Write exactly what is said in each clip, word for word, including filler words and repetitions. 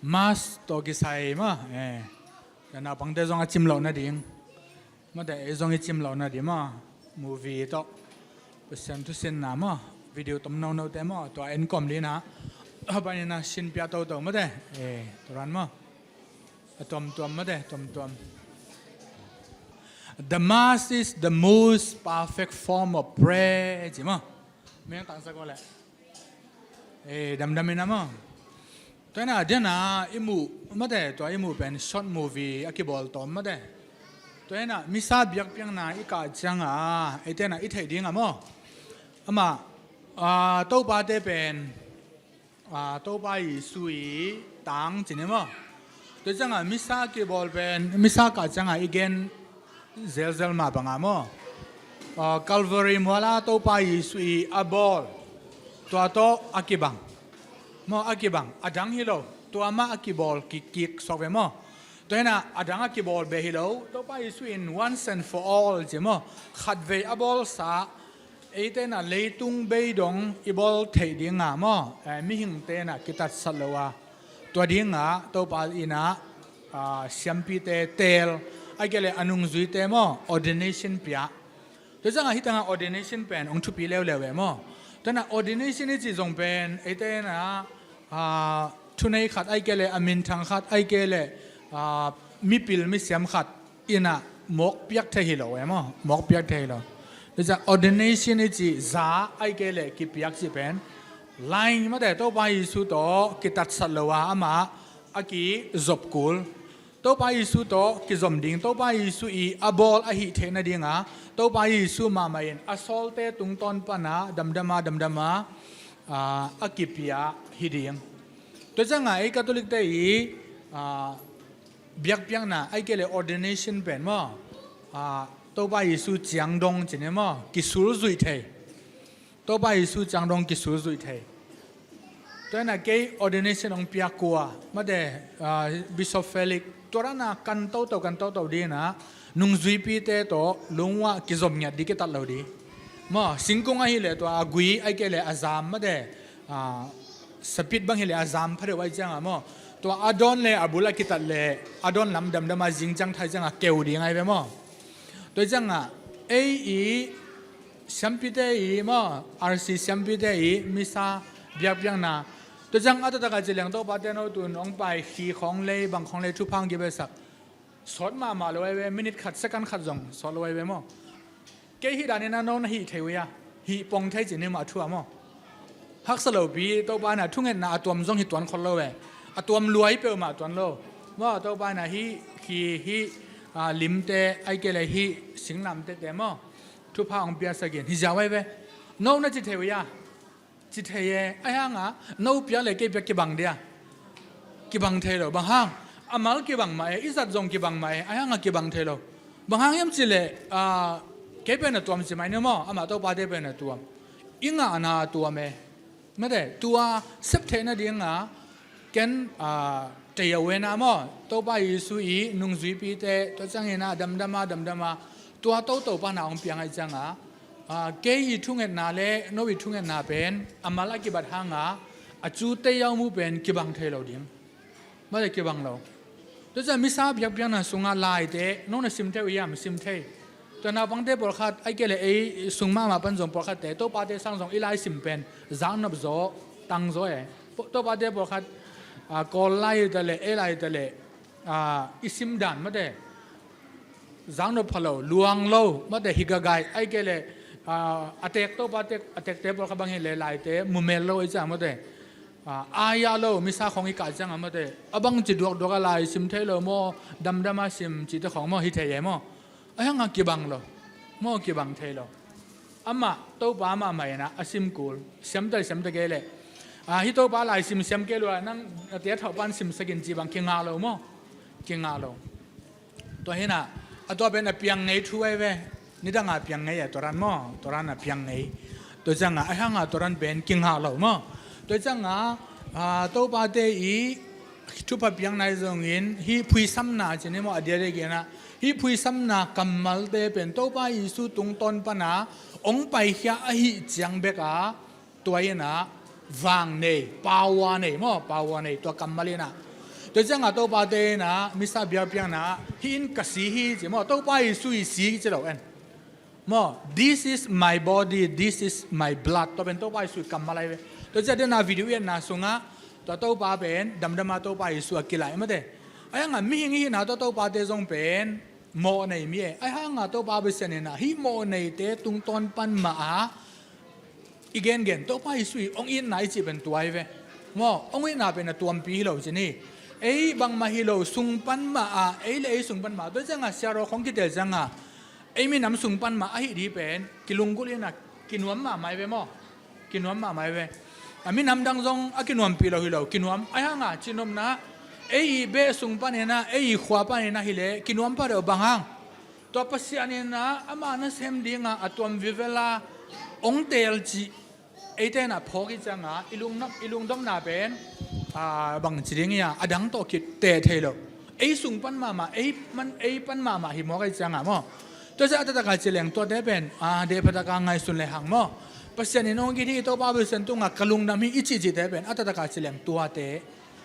Mask tawh kisai maw, eh, naupangte zong a cim loh nading, mate, ei zong i cim loh nading maw, movie tawh, Pasian thusinna maw, video tom nonote maw, tua en kawm ding a, a banina sin pia toto mate, eh, tua dan maw, a tuamtuam mate, tuamtuam. The mask is the most perfect form of prayer, ci maw. Meng tangsak ko le. Eh, damdam ina maw. Tua ina diana i muh mate, tua i muh pen short movie a kibawl tawm mate. Tua ina misa biakpiakna i kah cianga, ei tena i theih dinga maw. Amah, ah, Topate pen, ah, Topa Jesu i tang cini maw. Tua cianga misa kibawl pen, misa kah cianga i gen zelzel mah banga maw. Ah, Calvary muala Topa Jesu i a bawl. Tua tawh a kibang. Maw a kibang. A dang hi lo. Tua mah a kibawl kikkik suak ve maw. Tua hina a dang a kibawl be hi lo. Topa Jesu in once and for all ci maw. Khatvei a bawlsa. Ei tena leitung bei dong i bawl theih dinga maw. Eh, mihing tena kitatsat lo a. Tua dinga Topa ina, ah, siampite teel, ai kei le a nungzuite maw, ordination pia. Tua cianga hi tanga ordination pen ong thupi leuleu e maw. Tana ordination i ci zong pen, ei tena, ah, thunei khat ai kei le a minthang khat ai kei le, ah, mipil misiam khat ina mawk piak thei hi lo e maw, mawk piak thei hi lo. Tua ciang ordination i ci za ai kei le kipiak ci pen. Line mate Topa Jesu tawh kitatsat lo a amah a kizop kul. Topa Jesu tawh kizom ding, Topa Jesu i a bawl a hih theih nadinga, Topa Jesu mahmah in a sawlte tungtawn pana damdama, damdama, ah, a kipia hi ding. Tua cianga ei Catholic te i, ah, biakpiakna, ai kei le ordination pen maw, ah, Topa Jesu ciang dong cini maw, kisulzuih thei. Topa Jesu ciang dong kisulzuih thei. Tua ina kei ordination ong piak kua, mate, ah, Bishop Felix, tua rana kan toto, kan toto dina, nungzuipite tawh lungua kizom ngiat di kitat lo di. Maw, singkung ahi le tua a gui, ai kei le a zam, mate, ah, sapit bang hi le a zam phadeuh ai cianga maw. Tua a dawn le a bul a kitat le a dawn lam damdama zing ciang thai cianga keu di ngai ve maw. Tua cianga ei i siampite i maw, R C siampite i misa biakpiakna. Tua ciang a taktak a ci leng Topate no tun ong pai khi khawng lei, bang khawng lei thupha ong kibesak. Sawt mahmah lo ai ve, minute khat, second khat zong sawt lo ai ve maw. Kei hih danina no na hih thei uh ia, hih pong thei cini mah thua maw. Haksa lopi, Topa na thungetna a tuam zong hi tuan khol lo ve. A tuam luai peuhmah tuan lo. Maw, Topa na hih, hih, hih, ah, limte, ai kei le hih, singlamtete maw. Thupha ong piasakin, hi ziau ai ve. No na ci thei uh ia. Ci thei e, ai hanga, no piak le kei piak kibang dia. Kibang thei lo, bang hang. A mal kibang mah e, i zat zong kibang mah e, ai hanga kibang thei lo. Bang hang hiam ci le, ah, kei pen a tuam ci mai ni maw, amah Topate pen a tuam. I ngahna a tuam e. Mate, tua sep theihna dinga, ken, ah, tei a wena maw, Topa Jesu i nungzuipite, tua ciangina damdama, damdama, tua toto pana ong piang ai cianga, ah, kei i thungetna le, no i thungetna pen, a mal a kibat hanga, a cu tei a mu pen, kibang thei lo ding. Mate kibang lo. Tua ciang misa biakpiakna sunga laite, no na sim thei uh iam, sim thei. Tua naupangte pawlkhat, ai kei le ei sung mahmah pan zong pawlkhatte, Topate sang zong i lai sim pen, zaknop zaw, tang zaw e. Topate pawlkhat, ah, Kawl lai ta le, ei lai ta le, ah, i sim dan mate. Zaknop pha lo, luang lo, mate hi gagai, ai kei le, ah, a tek Topa tek, a tekte pawlkhat bang hi le laite, mumel lo i ciang mate. Ah, ai a lo, misa khawng i kah cianga mate. A bang ci duakduak a lai, sim thei lo maw, damdama sim, cite khawng maw, hi thei e maw. Ai hanga kibang lo, maw kibang thei lo. Amah, Topa mahmah ina, a sim kul, siamta, siamta kei le. Ah, hi Topa lai sim, siam kei lua, nang, a tia thauh pan sim sakin ci bang, kingah lo maw. Kingah lo. Tua hina, a tua pen a piang ngei thu ai ve. Nidanga piang ngei a, tua ran maw, tua ran a piang ngei. Tua cianga, ai hanga tua ran pen kingah lo maw. Tua cianga, ah, Topate i thupha piang nai zongin, hi phuisamna cini maw a diadia kina. Hi phuisamna kammalte pen Topa Jesu tungtawn pana, ong paikhia ahi ciang beka, tua ina vang nei, power nei maw, power nei, tua kammal ina. Tua ciangah Topate in ah misa biakpiakna ah, "Hih in ka si hi," ci maw. Topa Jesu i si ci lo en. Maw, "This is my body, this is my blood." Tua pen Topa Jesu i kammal ahi ve. Tua ciah dena video i etna sungah tua Topa pen damdama Topa Jesu a kilai mate. Ahi hangah mihing i hihna tua Topate zong pen mawh nei mi e. Ahi hangah Topa Pasian in ah hih mawh neite tungtawn pan mah a i gengen Topa Jesu i hong itna i cih pen tua hi ve. Maw, hong itna pen a tuampi hi lo ci ni. Ei bangmah hi lo sung pan mah a, ei le ei sung pan mah. Tua ciangah siaraw khong kitel ciangah ei minam sung pan mah ahi dih pen kilunggulh in ah kinuam mahmah hi ve maw. Kinuam mahmah hi ve. A minam dang zong a kinuampih lo hi lo, kinuam. Ahi hangah cihnopna, ei i beh sung panin ah, ei i khua panin ah hi leh kinuam pah deuh. Bang hang? Tua Pasian in ah ama nasem dingah a tuam vivel a hong teel cih eite in ah phawk i ciangah i lungdam, i lungdamna pen, ah, bangci ding hi a, a dang tawh khit teh thei lo. Ei sung pan mahmah, ei man, ei pan mahmah hi mawk ahi ciangah maw. Tua ciah a taktak a ci leng tuate pen, ah, dehphatak a ngaihsun le hang maw. Pasian in hong it hi, Topa Pasian tungah ka lungdam hi i cihcihte pen a taktak a ci leng tuate,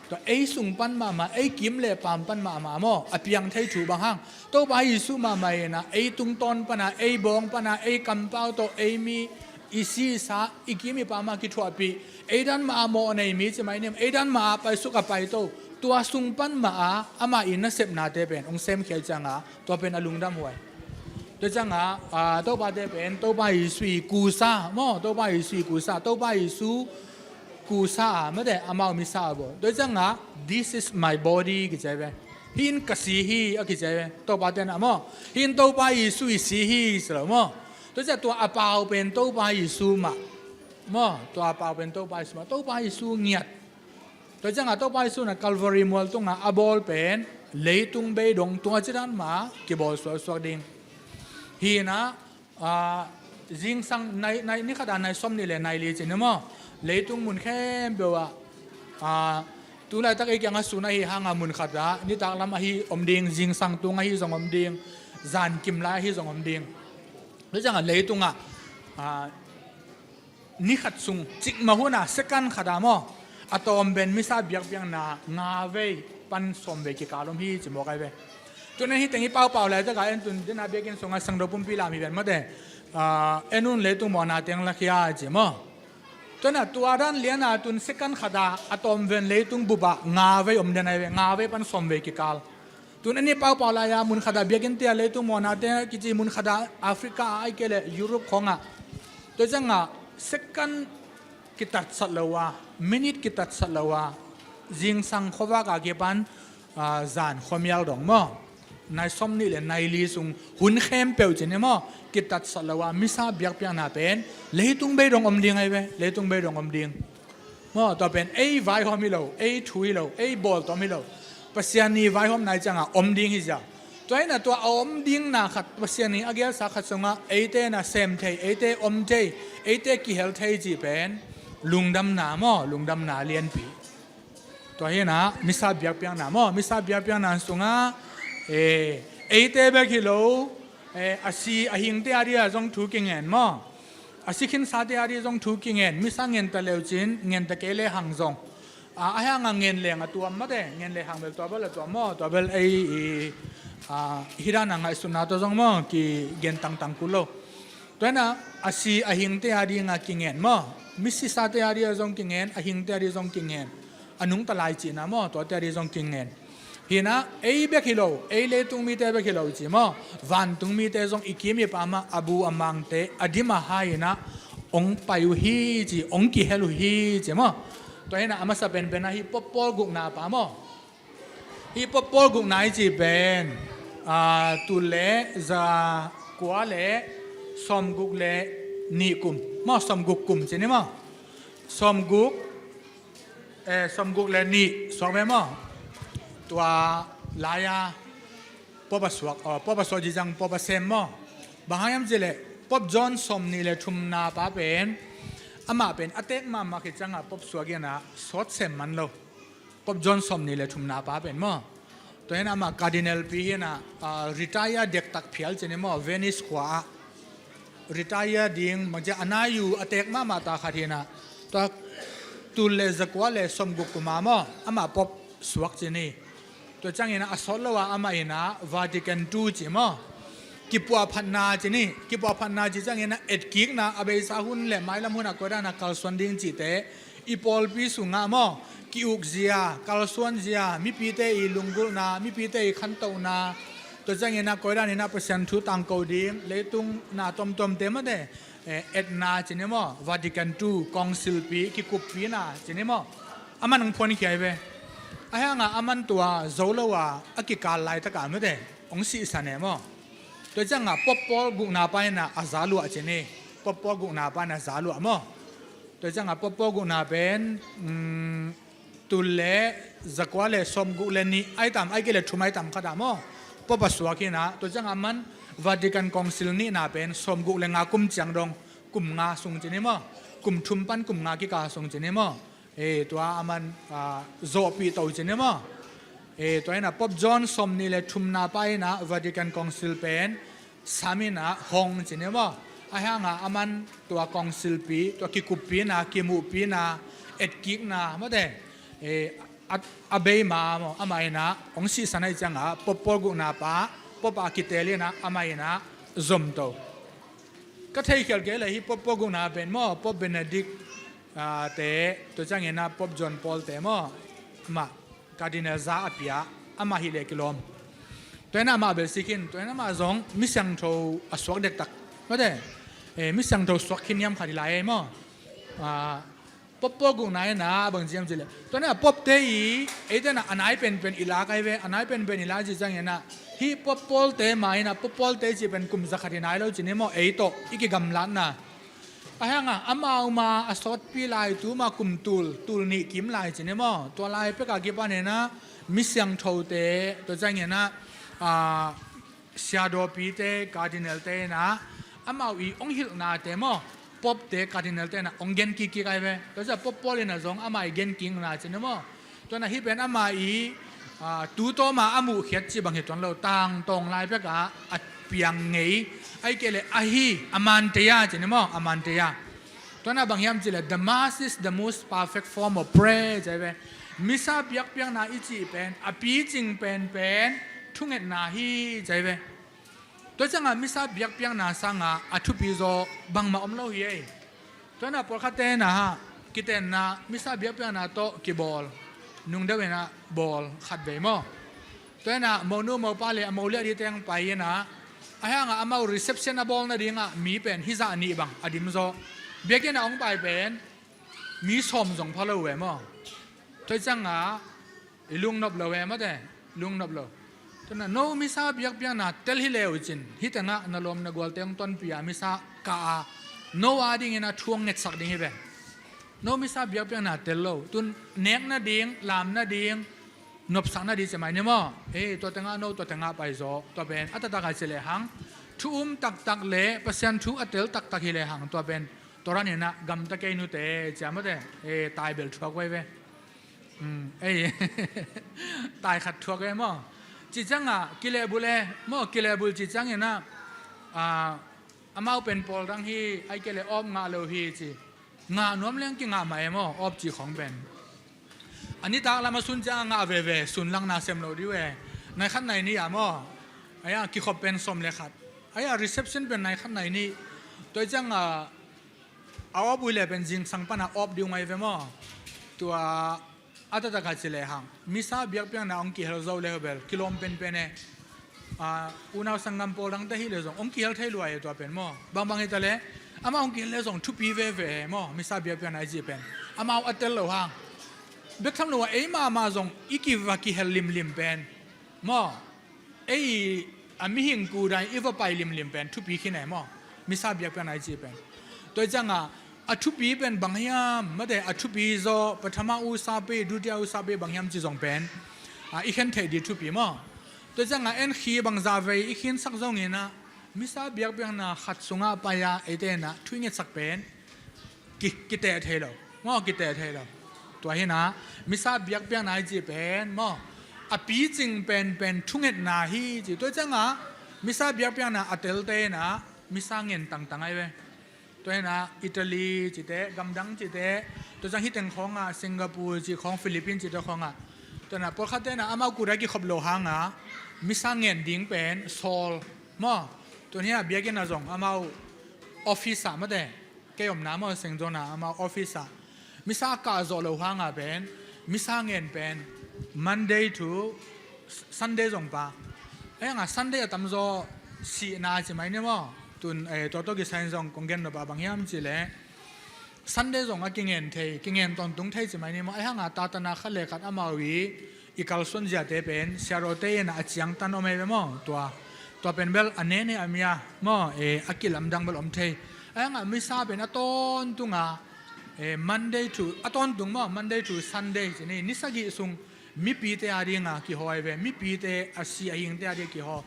tua ei sung pan mahmah, ei kim le paam pan mahmah maw, a piang thei thu. Bang hang? Topa Jesu mahmah in ah ei tungtawn pan a, ei bawng pan a, ei kampau tawh ei mi i sisa, i kim i paam a kithuahpih, ei dan mah a mawh nei mi ci mai ni maw, ei dan mah a paisuk a paito, tua sung pan mah a amah i nasepnate pen hong semkhia i ciangah tua pen a lungdam huai. Tua ciangah, ah, Topate pen Topa Jesu i kusa maw, Topa Jesu i kusa, Topa Jesu kusa a mate, amau misa a bawl. Tua ciangah, "This is my body," kici ahi ve. "Hih in ka si hi," a kici ahi ve. Topate in ah maw, "Hih in Topa Jesu i si hi," ci lo maw. Tua ciah tua a pau pen Topa Jesu mah maw, tua a pau pen Topa Jesu mah, Topa Jesu ngiat. Tua ciangah Topa Jesu in ah Calvary mual tungah a bawl pen leitung beidong tua cidan mah kibawl suaksuak ding hi in ah, ah, zingsang nai, nai, ni khat a nai sawmnih le nai li ci ni maw, leitung mun khempeuh ah, ah, tu laitak ei kiangah sun ahi hangah mun khat ah nitak lam ahi om ding, zingsang tung ahi zong om ding, zan kim lai ahi zong om ding. Tua ciangah leitungah, ah, ni khat sung cikmah hun a second khat a maw, a tawm pen misa biakpiakna nga vei pan sawm vei kikal om hi ci mawk ahi ve. Tun en, hih teng i paupau laitak a en, tun dena biakinn sungah sangdo pumpi lam hi ven mate. Ah, en un, leitung mawhna teng lakhia ci maw. Tua in ah tua dan lian a tun second khat a a tawm pen leitung bup ah nga vei om den ahi ve, nga vei pan sawm vei kikal. Tun en i paupau lai a mun khat a biakinn te a leitung mawhnate kici, mun khat a Africa a, ahih kei leh Europe khawngah. Tua ciangah second kitatsat lo a, minute kitatsat lo a, zingsang khuavak a kipan, ah, zan khuamial dong maw, nai sawmnih le nai li sung hun khempeuh ci ni maw, kitatsat lo a misa biakpiakna pen leitung beidong om ding ahi ve, leitung beidong om ding. Maw, tua pen ei vaihawm hi lo, ei thu hi lo, ei bawltawm hi lo. Pasian i vaihawmna i ciangah om ding hi zia. Tua hi in ah tua a om dingna khat, Pasian i a gelsa khat sungah eite in ah sem thei, eite om thei, eite kihel thei cih pen lungdamna maw, lungdamna lianpi. Tua hi in ah misa biakpiakna maw, misa biakpiakna sungah, eh, eite bek hi lo, eh, a si a hingte a dia zong thu kingen maw. A si khinsate a dia zong thu kingen, misa ngen ta leucin, ngen ta kei le hang zong. Ah, ahi hangah ngen leng a tuam mate, ngen le hang bel tua bel a tuam maw, tua bel ei i, ah, hih dan a ngaihsutna tawh zong maw, kigen tangtang kul lo. Tua hi in ah a si a hingte a dingah kingen maw, misisate a dia zong kingen, a hingte a dia zong kingen. A nungta lai cihna maw, tuate a dia zong kingen. Hi in ah ei bek hi lo, ei leitung mite bek hi lo ci maw, vantung mite zong i kim i paam ah a bu a mangte a dim a hai in ah hong pai uh hi ci, hong kihel uh hi ci maw. Tua hi in ah a masa penpen ah hih Pope Paul gukna pa maw, hih Pope Paul gukna i cih pen, ah, tul le za kua le sawmguk le nih kum maw, sawmguk kum ci ni maw. Sawmguk, eh, sawmguk le nih suak ve maw. Tua lai-a Pope a suak, oh, Pope a suak ci ciang Pope a sem maw. Bang hang hiam cih leh Pope John sawmnih le thumna pa pen, amah pen a teek mahmah khit ciangah Pope suak in ah sawt sem man lo. Pope John sawmnih le thumna pa pen maw. Tua hi in ah amah Cardinal pi hi in ah, ah, retire dektak phial ci ni maw, Venice khua ah. Retire ding, bangci a nai uh a teek mahmah ta khat hi in ah. Tua tul le za kua le sawmguk kum a maw, amah Pope suak ci ni. Tua ciangin ah a sawt lo ah amah in ah Vatican two ci maw, kipuahphatna ci ni. Kipuahphatna ci ciangin ah etkikna, a beisa hun le mailam hun ah koidan ah kalsuan ding cihte i pawlpi sungah maw, ki-ukzia, kalsuanzia, mipite i lunggulhna, mipite i khantohna, tua ciangin ah koidan in ah Pasian thu tangko ding, leitung na tuamtuamte mate, eh, etna ci ni maw, Vatican two kawngsilpi kikuppina ci ni maw, aman hong phuankhia hi ve. Ahi hangah aman tua zo lo a a kikal laitakah mate hong sihsan e maw. Tua ciangah Pope Paul gukna pa in ah a za luah ci ni. Pope Paul gukna pa in ah za luah maw. Tua ciangah Pope Paul gukna pen, um, tul le zakua le sawmguk le nih ai tam, ai kei le thum ai tam khatah maw, Pope a suak hi in ah. Tua ciangah aman Vatican Council nihna pen sawmguk le nga kum ciang dong, kum nga sung ci ni maw, kum thum pan kum nga kikal sung ci ni maw. Eh, tua aman, ah, zawhpih to ci ni maw. Eh, tua in ah Pope John sawmnih le thumna pa in ah Vatican Council pen sam in ah hong ci ni maw. Ahi hangah aman tua kawngsilpi, tua kikuppina, kimuhpina, etkikna mate, eh, a, a bei ma maw, amah in ah hong sihsan ahih ciangah Pope Paul gukna pa, Pope a kiteel in ah amah in ah zom to. Ka theikhial kei le hi Pope Paul gukna pen maw, Pope Benedict, ah, te, tua ciangin ah Pope John Paul te maw, amah Cardinal za a pia, amah hi le kilawm. Tua in ah amah bel si khin, tua in ah amah zong mi siangtho a suak dektak mate, eh, mi siangtho suak khin hiam khat hi lai ei maw. Ah, Pope Paul gukna in ah bang ci hiam cih leh, tua in ah Pope te i, eite in ah a nai penpen i lak ai ve, a nai penpen i lak cih ciangin ah hih Pope Paul te ma in ah Pope Paul te cih pen kum zakhat hi nai lo ci ni maw, ei tawh i kigamlatna. Ahi hangah amau ma a sawtpi lai tu ma kum tul, tul nih kim lai ci ni maw. Tua lai pekah kipan in ah mi siangthote, tua ciangin ah, ah, siadawpite, cardinal te in ah amau i hong hilhnate maw, Pope te, cardinal te in ah hong gen kikkik ai ve. Tua ciah Pope Paul in ah zong amah i gen kikna ci ni maw. Tua in ah hih pen amah i, ah, tu tawma a muhkhiat cih bang hi tuan lo, tangtawng lai pekah a piang ngei, ai kei le ahi, Amanteia ci ni maw, Amanteia. Tua in ah bang hiam cih leh, the Mass is the most perfect form of prayer, ci ai ve. Missa biakpiakna i cih pen a picing penpen thungetna hi, ci ai ve. Tua ciangah Missa biakpiakna sangah a thupi zaw bangmah om lo hi ei. Tua in ah pawlkhatte in ah kitenna Missa biakpiakna tawh kibawl, nungdeuh in ah bawl khatvei maw. Tua in ah monu mopa le a mo liah ding teng pai in ah, ahi hangah amau reception a bawl nadingah mi pen hizah nih bang a dim zaw. Biakinn ah hong pai pen mi sawm zong pha lo ve maw. Tua ciangah i lungnop lo ve mate, lungnop lo. Tua in ah no Missa biakpiakna tel hi le uh cin, hih tengah na lawm na gualte hong tonpih a Missa kah a no a dingin ah thu hong ngetsak ding hi ve. No Missa biakpiakna tel lo, tun nek nading, lam nading, nopsak nading ci mai ni maw. Eh, tua tengah no, tua tengah pai zaw, tua pen a taktak a ci lehang thu um taktak le Pasian thu a tel taktak hi lehang, tua pen tua dan in ah gamta kei nute, ci a mate, eh, tai bel thuak uh ai ve. Um, ei, tai khat thuak uh ai maw. Cih ciangah kilehbulh e maw, kilehbulh cih ciangin ah, ah, amau pen pawl dang hi, ai kei le awp ngah lo hi ci. Ngah nuam leng kingah mah e maw, awp cih khawng pen. A nitak lam a sun ciang a ngah veve, sun langna sem lo dih uh e. Nai khat nai nih ah maw. Ai a kikhop pen sawm le khat. Ai a reception pen nai khat nai nih. Tua ciangah a awp uh leh pen zingsang pan a awp ding uh ai ve maw. Tua a taktak a ci lehang Missa biakpiakna hong kihel zo le uh bel kilawm penpen e. Ah, unau sanggam pawl dangte hi le zong hong kihel thei lua e tua pen maw. Bangbang hi ta le amah hong kihel le zong thupi veve e maw, Missa biakpiakna i cih pen. Amau a tel lo hang. Bek tham lo ah ei mahmah zong i kiva kihel limlim pen maw. Ei a mihing kudai i va pai limlim pen thupi khin e maw. Missa biakpiakna i cih pen. Tua ciangah a thupi pen bang hiam, mate, a thupi zaw, pathama usape, dutiya usape bang hiam cih zong pen, ah, i khen theih ding thupi maw. Tua ciangah en khi bangzah vei i khinsak zongin ah Missa biakpiakna khat sungah pai a eite in ah thu i ngetsak pen ki, kiteh thei lo maw, kiteh thei lo. Tua hi in ah Missa biakpiakna i cih pen maw, a picing penpen thungetna hi ci. Tua ciangah Missa biakpiakna a telte in ah Missa ngen tangtang ai ve. Tua hi in ah Italy cihte, gamdang cihte, tua ciang hih teng khawngah Singapore cih khawng, Philippines cihte khawngah Tuna pawlkhat tena amau kut a kikhop lo hanga misa ngen ding pen sawl maw. Tun hia biakinn a zong amau office ah mate, kei omna maw Saint John a amau office ah misa kah zawh lo hanga pen misa ngen pen Monday to Sunday zong pa. Ahi hanga Sunday a tamzaw sihna ci mai ni maw. Tun eh, tua tawh kisai in zong kong gen nop a bang hiam cih leh Sunday zong a kingen thei, kingen tawntung thei ci mai ni maw. Ahi hanga tatana khat le khat amau i i kalsuan ziate pen siarote in a ciangtan om ei ve maw. Tua tua pen bel a nene a mia maw, eh, a kilamdang bel om thei. Ahi hanga misa pen a tawntunga eh, Monday to a tawntung maw, Monday to Sunday ci ni, ni sagih sung mipite a dinga kihaw ei ve, mipite a si a hingte a dinga kihaw.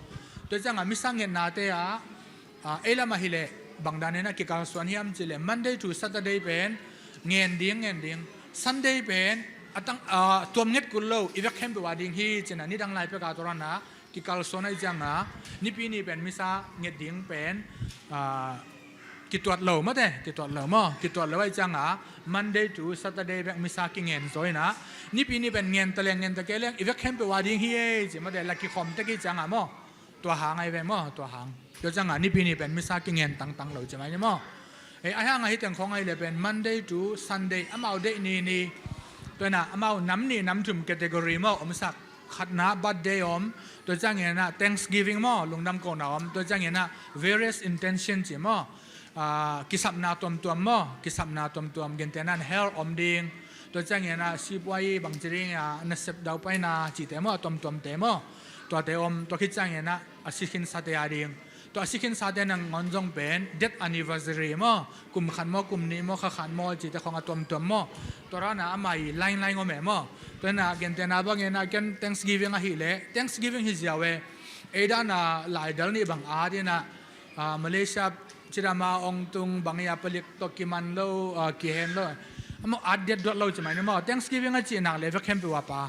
Tua cianga misa ngennate ah ah, ei lamah hileh bangdan in a kikalsuan hiam cih leh Monday to Saturday pen ngen ding, ngen ding. Sunday pen a tang ah, tuam nget kul lo, i vek khempeuh a ding hi cina nidang lai peka tua rana kikalsuan ahi cianga nipi ni pen misa nget ding pen ah, kituat lo mate, kituat lo maw, kituat lo ahi cianga Monday to Saturday bek misa kingen zaw ina nipi ni pen ngen ta leng, ngen ta kei leng i vek khempeuh a ding hi ei ci mate, la kikhawm tek hi cianga maw. Tua hang ahi ve maw, tua hang. Tua cianga nipi ni pen misa kingen tangtang lo ci mai ni maw. Eh, ahi hanga hih teng khawng ahi le pen Monday to Sunday amau deih ni ni. Tua ina amau nam ni nam thum category maw omsak. Khatna birthday om. Tua ciangina Thanksgiving maw, lungdam kona om. Tua ciangina various intention ci maw. Ah, kisapna tuamtuam maw, kisapna tuamtuam, gentehna health om ding. Tua ciangina sipuai bangci ding a nasep daupaina cite maw, a tuamtuamte maw. Tuate om, tua khit ciangina a si khinsate a ding. Tua a si khinsate nangawn zong pen death anniversary maw, kum khat maw, kum nih maw, kha khat maw cite khawng a tuamtuam maw. Tua rana amai line line om e maw. Tua ina gentehna bangina ken Thanksgiving ahileh Thanksgiving hi ziau e. Ei dana laidal nih bang a dina ah, Malaysia cidama ong tung bang ia palik tawh kiman lo, ah, kihen lo. Amau at diat duat lo ci mai ni maw. Thanksgiving a cihnak le vek khempeuh a pa.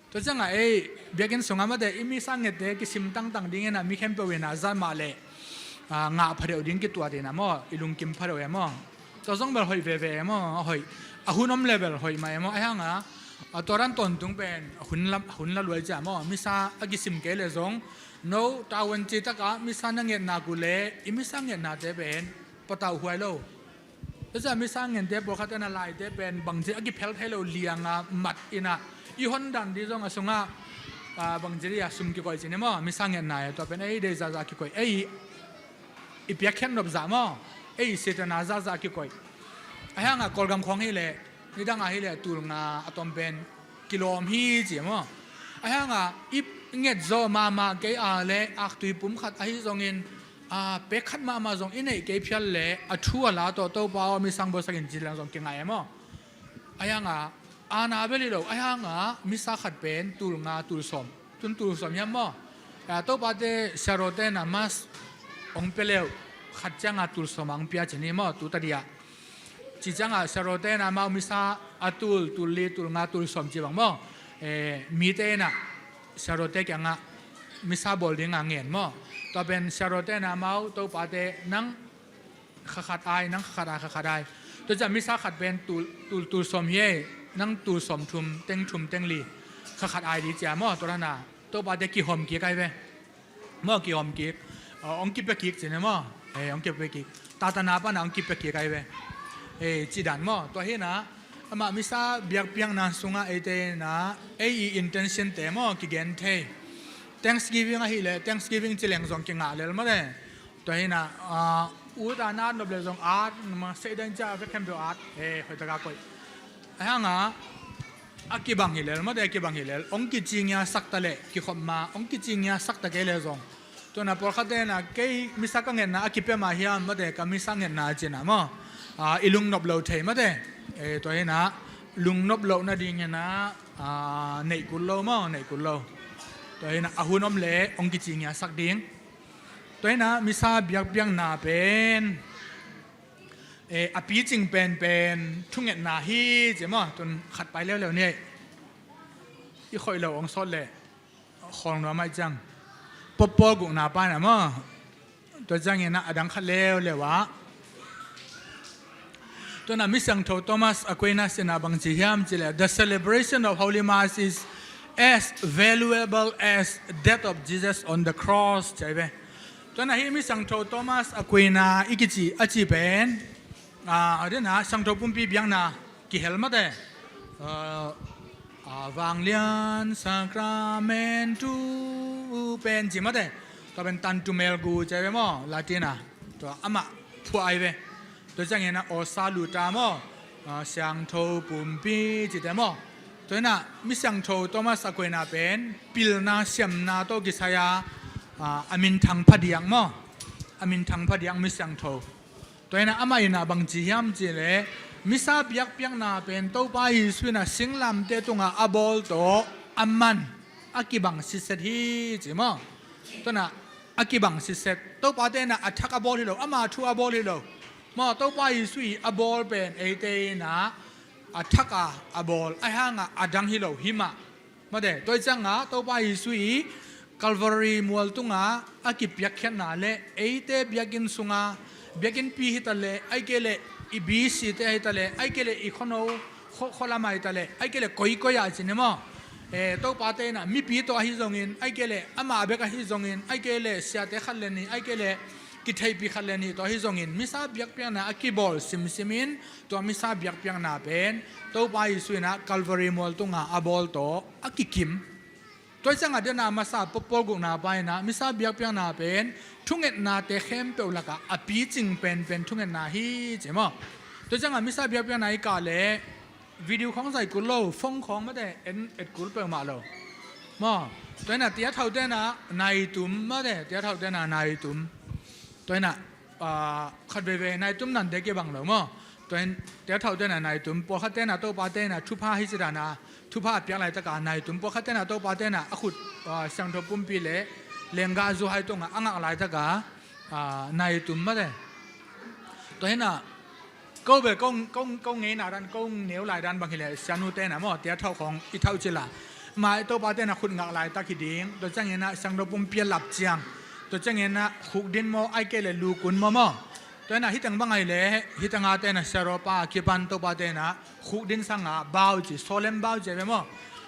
Tua cianga ei biakinn sunga mate i misa ngette kisim tangtang dingina mi khempeuh ina zat mah le ah, ngah phadeuh ding kituat ina maw, i lungkim phadeuh e maw. Tua zong bel hoih veve e maw, a hoih. A hun om le bel hoih mah e maw. Ahi hanga a tua dan tawntung pen hun la, hun la luai cia maw. Misa a kisim kei le zong no tavuan citaka misa na ngetnak uh le i misa ngetnate pen patauh huai lo. Tua cia misa ngente pawlkhat ina laite pen bangci a kiphel thei lo lianga mat ina i hondan di zong a sunga ah, bangci di a sum kikoih ci ni maw. Misa ngetna e tua pen ei dei zahzah kikoih, ei i piakkhiat nop zah maw, ei sitana zahzah kikoih. Ahi hanga Kawlgam khawng hileh nidang a hileh tulnga a tom pen kilawm hi ci maw. Ahi hanga i ngetzaw mahmah kei a le aktui pum khat ahi zongin ah, pek khat mahmah zong i neih kei phial le a thu a la tawh Topa aw misa bawlsakin ci leng zong kingai e maw. Ahi hanga ana bel hi lo, ahi hanga misa khat pen tulnga tulsawm, tun tulsawm hiam maw. Ah, Topate siarote na mas ong pia leu khat cianga tulsawm a ong pia ci ni maw, tu ta dia. Ci cianga siarote na mau misa a tul, tulli, tulnga, tulsawm ci bang maw. Eh, mite na siarote kianga misa bawl dinga ngen maw. Tua pen siarote na mau Topate nang kha khat ai, nang kha khat ai, kha khat ai. Tua cia misa khat pen tul, tul, tulsawm hi ei, nang tulsawm thum, teng thum, teng li. Kha khat ai di cia maw, tua rana Topate kihawm kik ai ve. Maw kihawm kik. Aw, ong kipia kik cine maw. Eh, ong kipia kik. Tatana pana ong kipia kik ai ve. Eh, cidan maw. Tua hina, amah misa biakpiakna sunga eite na, ei i intention te maw, kigen thei. Thanksgiving ahileh, Thanksgiving ci leng zong kingah lel maw le. Tua hina, ah, uta na nop le zong at, ma sei dang cia, vek khempeuh at. Eh, hoih taka koih. Ahi hanga, a kibang hi lel, mate a kibang hi lel. Ong kicingia sakta le, kikhop ma, ong kicingia sakta kei le zong. Tuna pawlkhat tena, kei misa ka ngetna a kipia ma hiam, mate ka misa ngetna cina maw. Ah, i lungnop lo thei, mate. Eh, tua hina, lungnop lo nading hina, ah, neih kul lo maw, neih kul lo. Tua hina, a hun om le, ong kicingia sak ding. Tua hina, misa biakpiakna pen, eh, a picing penpen thungetna hi ci maw, tun khat pai leuleu ni. I khoih lo ong sawt le khawl nuam ai ciang. Poppawl gukna pa na maw. Tua ciangin a dang khat leuleu ah Tuana Misiangtho Thomas Aquinas ina bang ci hiam cileh, the celebration of Holy Mass is as valuable as death of Jesus on the cross, ci ai ve. Tuana hi Misiangtho Thomas Aquina i kici a ci pen, a, a dena siangtho pumpi biakna kihel mate. A, a, vanglian sacramentu pen ci mate. Tua pen tantu melgu ci ai ve maw, Latina. Tua amah phuah ai ve. Tua ciangin a awsa luta maw, a, siangtho pumpi cite maw. Tua ina Misiangtho Thomas Aquina pen pilna siamna tawh kisai a, a, a minthang phadiak maw. A minthang phadiak Misiangtho. Tua ina amah ina bang ci hiam cileh, misa biakpiakna pen Topa Jesu ina singlamte tunga a bawl tawh a man a kibang sitset hi ci maw. Tuana a kibang sitset. Topate ina a thak a bawl hi lo, ama thu a bawl hi lo. Maw, Topa Jesu i a bawl pen eite ina a thak a a bawl, a hanga a dang hi lo hi mah. Mate, tua i cianga Topa Jesu i Calvary mual tunga a kipiakkhiatna le eite biakinn sunga, biakinnpi hi ta le, ai kei le i B C te hi ta le, ai kei le i khuano, khualam ai ta le, ai kei le koikoi ah ci ni maw. E, Topate ina mipi tawh ahi zongin, ai kei le ama bek ahi zongin, ai kei le siate khat le nih, ai kei le kitheihpih khat le nih tawh ahi zongin, misa biakpiakna a kibawl simsimin, tua misa biakpiakna pen Topa Jesu ina Calvary mual tunga a bawl tawh a kikim. Tua i cianga dena masa pawl gukna pa ina misa biakpiakna pen thungetnate khempeuh laka a picing penpen thungetna hi ci maw. Tua i cianga misa biakpiakna i kah le video khawng zai kul lo, phone khawng mate en et kul peuhmah lo. Maw, tua ina tiathaute ina naitum mate, tiathaute ina naitum. Tua ina, a, khat veivei naitum nante kibang lo maw. Tua in tiathaute ina naitum, pawlkhatte ina Topate ina thupha hi ci dana, thupha a piak laitaka naitum, pawlkhatte ina Topate ina a khut, a, siangtho pumpi le lenggah zuhai tunga a ngak laitaka, a, naitum mate. Tua ina, ko bel ko, ko, ko ngeina dan, ko neu lai dan bang hileh sianute ina maw, tiathau khawng i thau cila. Mai Topate ina khut ngak laitak hi ding, tua ciangin a siangtho pumpi a lap ciang. Tua ciangin a khukdin maw, ai kei le lukun maw maw. Tua ina hiteng bang ai le, hiteng ate ina siaropa kipan Topate ina khukdin sanga bau ci, solemn bau ci ve maw.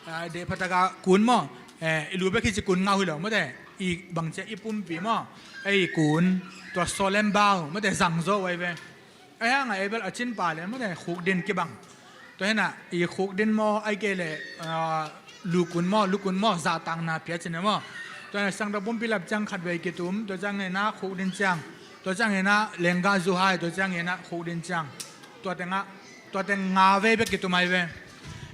A, dehphataka kun maw. E, i lu bek hi ci kun ngau hi lo mate. I bang ci i pumpi maw. E, i kun, tua solemn bau mate zangzo ai ve. Ai hanga e bel a cin pa le mate khukdin kibang. Tua hina i khukdin maw ai kei le, a, lukun maw, lukun maw, zahtakna pia cin maw. Tua hina siangtho pumpi lap ciang khat vei kitum, tua ciangin a khukdin ciang. Tua ciangin a lenggah zuhai, tua ciangin a khukdin ciang. Tua tenga, tua teng nga vei bek kitum ai ve.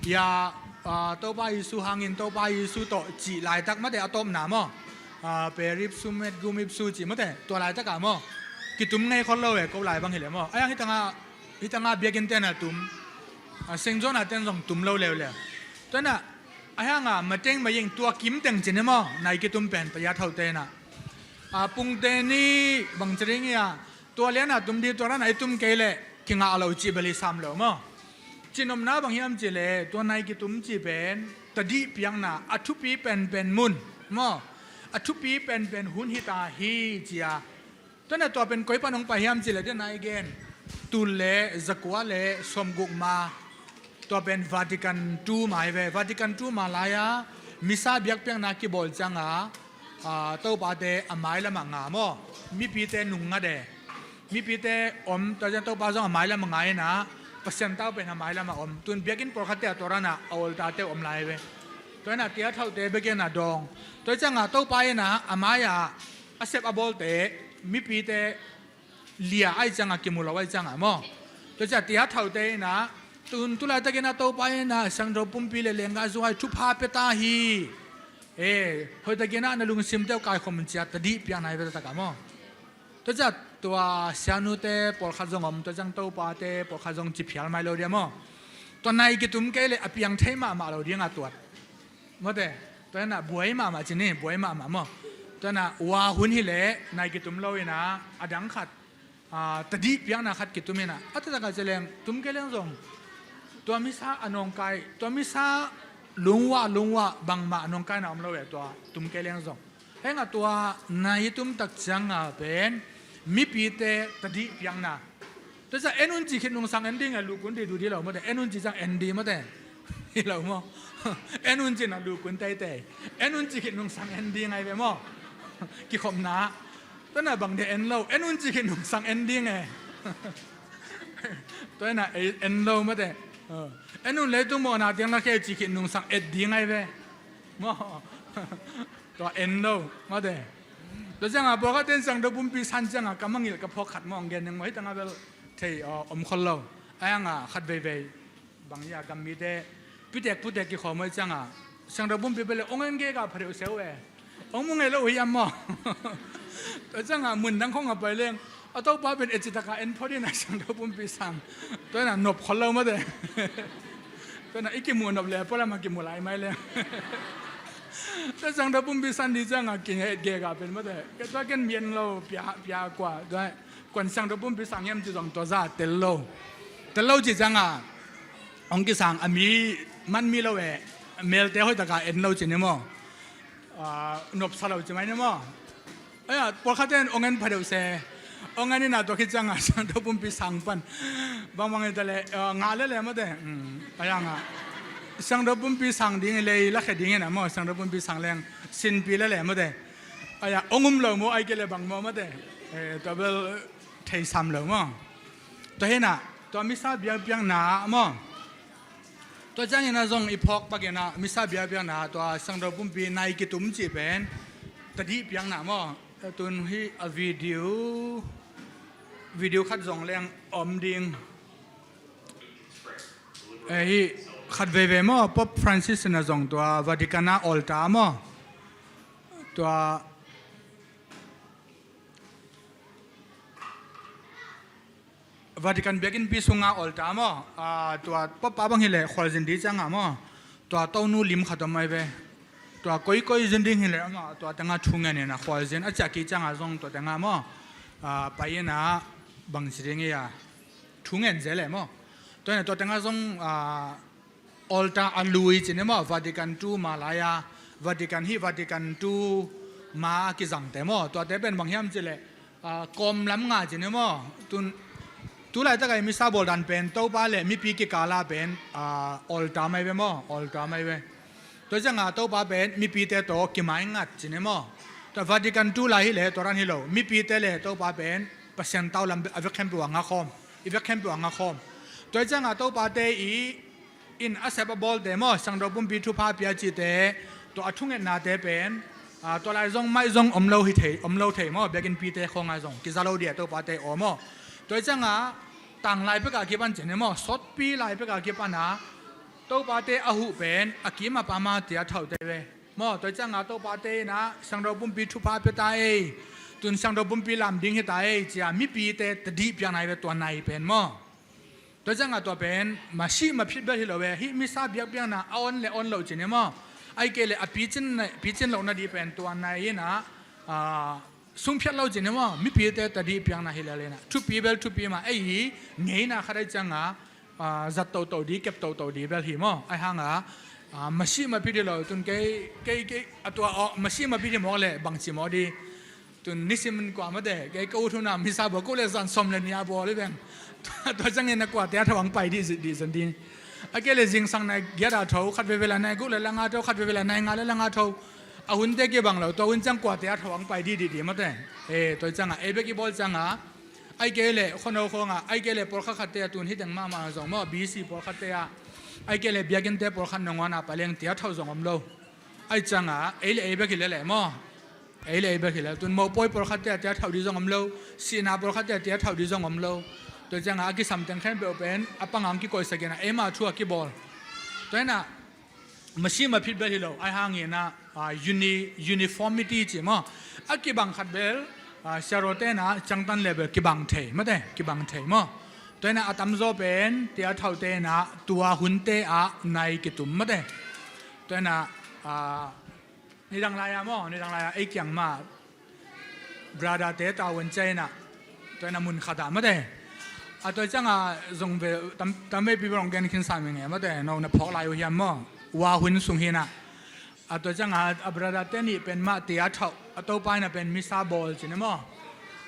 Ia, a, Topa Jesu hangin, Topa Jesu tawh cih laitak mate a tawpna maw. A, per ipsum et cum ipsu cih mate, tua laitaka maw. Kitum ngei khol lo e, ko lai bang hileh maw. Ai hang hitanga, hitanga biakinnte ina tum. A, Saint John a ten zong tum lo leuleu. Tua ina, ai hanga mateng maying tua kimteng cin maw, nai kitum pen tiathaute ina. A, pungte ni bang ci ding ia, tua liana tum di, tua rana i tum kei le kingah lo cih bel hi sam lo maw. Cinopna bang hiam cileh, tua nai kitum cih pen tadih piakna a thupi penpen mun maw, a thupi penpen hun hita hi cia. Tua ina tua pen koi pan hong pai hiam cileh, dena i gen. Tul le zakua le sawmguk ma. Tua pen Vatican two ma hi ve. Vatican two ma lai-a misa biakpiakna kibawl cianga, a, Topate a mailamah nga maw. Mipite nung nga de. Mipite om, tua ciang Topa zong a mailamah nga ina, Pasian tau pen a mailamah om. Tun biakinn pawlkhatte a tua rana a altar-te om lai ve. Tua ina tiathaute bek ina dawng. Tua cianga Topa ina a mai-a a sep a bawlte, mipite lia ai cianga kimu lo ai cianga maw. Tua cia tiathaute ina, tun tulaitakin a Topa ina siangtho pumpi le lenggah zuhai thupha pia ta hi. E, hoihtakin a na lungsimte uh kaikhawm un cia tadih piakna hi ve taktak a maw. Tua cia tua sianute pawlkhat zong om, tua ciang Topate pawlkhat zong ci phial mai lo dia maw. Tua nai kitum kei le a piang thei mahmah lo dinga tuat. Mawte, tua ina buai mahmah ci ni, buai mahmah maw. Tua ina ua hun hileh nai kitum lo ina, a dang khat, a, tadih piakna khat kitum ina, a taktak a ci leng, tum kei leng zong. Tua misa a nawngkai, tua misa lungua, lungua, bangmah a nawngkaina om lo e tua, tum kei leng zong. Henga tua nai i tum tak cianga pen, mipite tadih piakna. Tua ciang en un ci khit nungsang en ding e, lukun dih duh dih lo mawte. En un ci ciang en dih mawte. Hi lo maw? En un ci na lukun teitei. En un ci khit nungsang en ding ai ve maw? Kikhopna. Tua na bang dih en lo. En un ci khit nungsang en ding e. Tua na en lo mawte. En un leitung mawhna tiang na khei ci khit nungsang et ding ai ve. Maw? Tua en lo mawte. Tua cianga pawlkhat ten siangtho pumpi san cianga ka mangilh ka phawk khat maw, ang gen neng maw, hi tanga bel thei aw om khol lo. Ai anga khat veivei bang ia gam mite pitek putek kikhawm aw i cianga siangtho pumpi bel le ong en gega pha deuh seu e. Ong mu ngei lo uh hiam maw? Tua cianga mun dang khong a pai leng a Topa pen e citaka en phot ina siangtho pumpi sang. Tua ina nop khol lo mawte. Tua ina i kimuh nop le pualama kimuh lai mai leng. Tua siangtho pumpi san di cianga kinget gega pen mawte. Tua ken mi en lo pia pia kua. Tua kuan siangtho pumpi sang hiam ci zong tua za tel lo. Tel lo ci cianga ong kisang a mi man mi lo e. Melte hoitaka en lo ci ni maw? Nopsa lo ci mai ni maw? Aya pawlkhat ten ong en pha deuh se. Ong en ina tua khit cianga siangtho pumpi sang pan bangbang ita le ngah le le mawte. Aya ngah siangtho pumpi sang ding i lei lakhe ding ina maw, siangtho pumpi sang leng sinpi le le mawte. Aya ong um lo maw, ai ke le bang maw mawte. Tua bel theisam lo maw? Tua hina tua misa biakpiakna maw? Tua ciangina zong i phawk pakina misa biakpiakna tua siangtho pumpi nai kitum cih pen tadih piakna maw? Tun hi a video video khat zong leng om ding. Hi khat veivei maw, Pope Francis ina zong tua Vatican a altar maw? Tua Vatican biakinnpi sunga altar maw? Tua Pope pa bang hileh khualzin di cianga maw? Tua tonu lim khat om ai ve. Tua koikoi zin ding hileh amah tua tengah thungen ina khualzin a ciah kik cianga zong tua tengah maw? Pai ina bangci ding ia thungen zel e maw? Tua ina tua tengah zong altar a lui ci ni maw, Vatican two ma lai-a, Vatican hi Vatican two ma a kizangte maw, tuate pen bang hiam cileh kawm lam nga ci ni maw? Tu laitaka i misa bawldan pen Topa le mipi kikala pen altar mai ve maw? Altar mai ve. Tua cianga Topa pen mipite tawh kimaingat ci ni maw? Tua Vatican two lai hileh tua ran hi lo, mipite le Topa pen Pasian tau lam a vek khempeuh a ngakhawm, i vek khempeuh a ngakhawm. Tua cianga Topate i in a sep a bawlte maw, siangtho pumpi thupha pia cihte, tua a thungetnate pen tua lai zong maih zong om lo hi thei, om lo thei maw, biakinnpite khawnga zong kiza lo dia Topate aw maw? Tua cianga tanglai peka kipan ci ni maw, sawtpi lai peka kipana Topate a huh pen a kim a pama tia thaute ve maw? Tua cianga Topate ina siangtho pumpi thupha pia ta ei, tun siangtho pumpi lam ding hi ta ei cia mipite tadih piakna hi ve tua nai pen maw? Tua cianga tua pen masih maphit bel hi lo ve. Hih misa biakpiakna a on le on lo ci ni maw? Ai kei le a picin lohna di pen tua nai ina sungphiat lo ci ni maw? Mipite tadih piakna hi lel ina thupi bel thupi mah, ei hi ngeina khat ai cianga zat toto di, kep toto di bel hi maw? Ai hanga masih maphit hi lo tun kei kei kei a tua aw masih maphit hi mawk le bangci mawk di. Tun nisim in kua mate kei ka ut huna misa bawl ko le zan sawm le nia bawl i veng. Tua ciangin a kuate a tho ang pai dih dih zan dih. A kei le zingsang nai giat a tho, khat veve la nai guk le langa tho, khat veve la nai nga le langa tho. A hunte kibang lo, tua hun ciang kuate a tho ang pai dih dih dih mate. E tua cianga ei bek i bawl cianga ai kei le khuano khawnga ai kei le pawlkhat khatte a tun hi teng mahmah zong maw, B C pawlkhatte a ai kei le biakinnte pawlkhat nanguana paleng tia tho zong om lo. Ai cianga ei le ei bek hi lele maw? Ei le ei bek hi lele. Tun mopawi pawlkhatte a tia thauh di zong om lo. Sihna pawlkhatte a tia thauh di zong om lo. Tua cianga a kisam teng khempeuh pen a panga ang kikoihsak ina eima thu a kibawl. Tua ina masih maphit bel hi lo. Ai hangina uni uniformity ci maw? A kibang khat bel siarote na ciangtan le bel kibang thei mate, kibang thei maw? Tua ina a tamzaw pen tia thaute na tua hunte ah nai kitum mate. Tua ina nidang lai-a maw, nidang lai-a ei kiang mah brother-te tavuan ciah ina tua ina mun khatah mate. A tua cianga zong ve tam, tamveipi bel hong gen khin sa mi nge mate, no na phawk lai uh hiam maw? Ua hun sung hi ina a tua cianga a brother-te nih pen mah tia thauh, a topa ina pen misa bawl ci ni maw?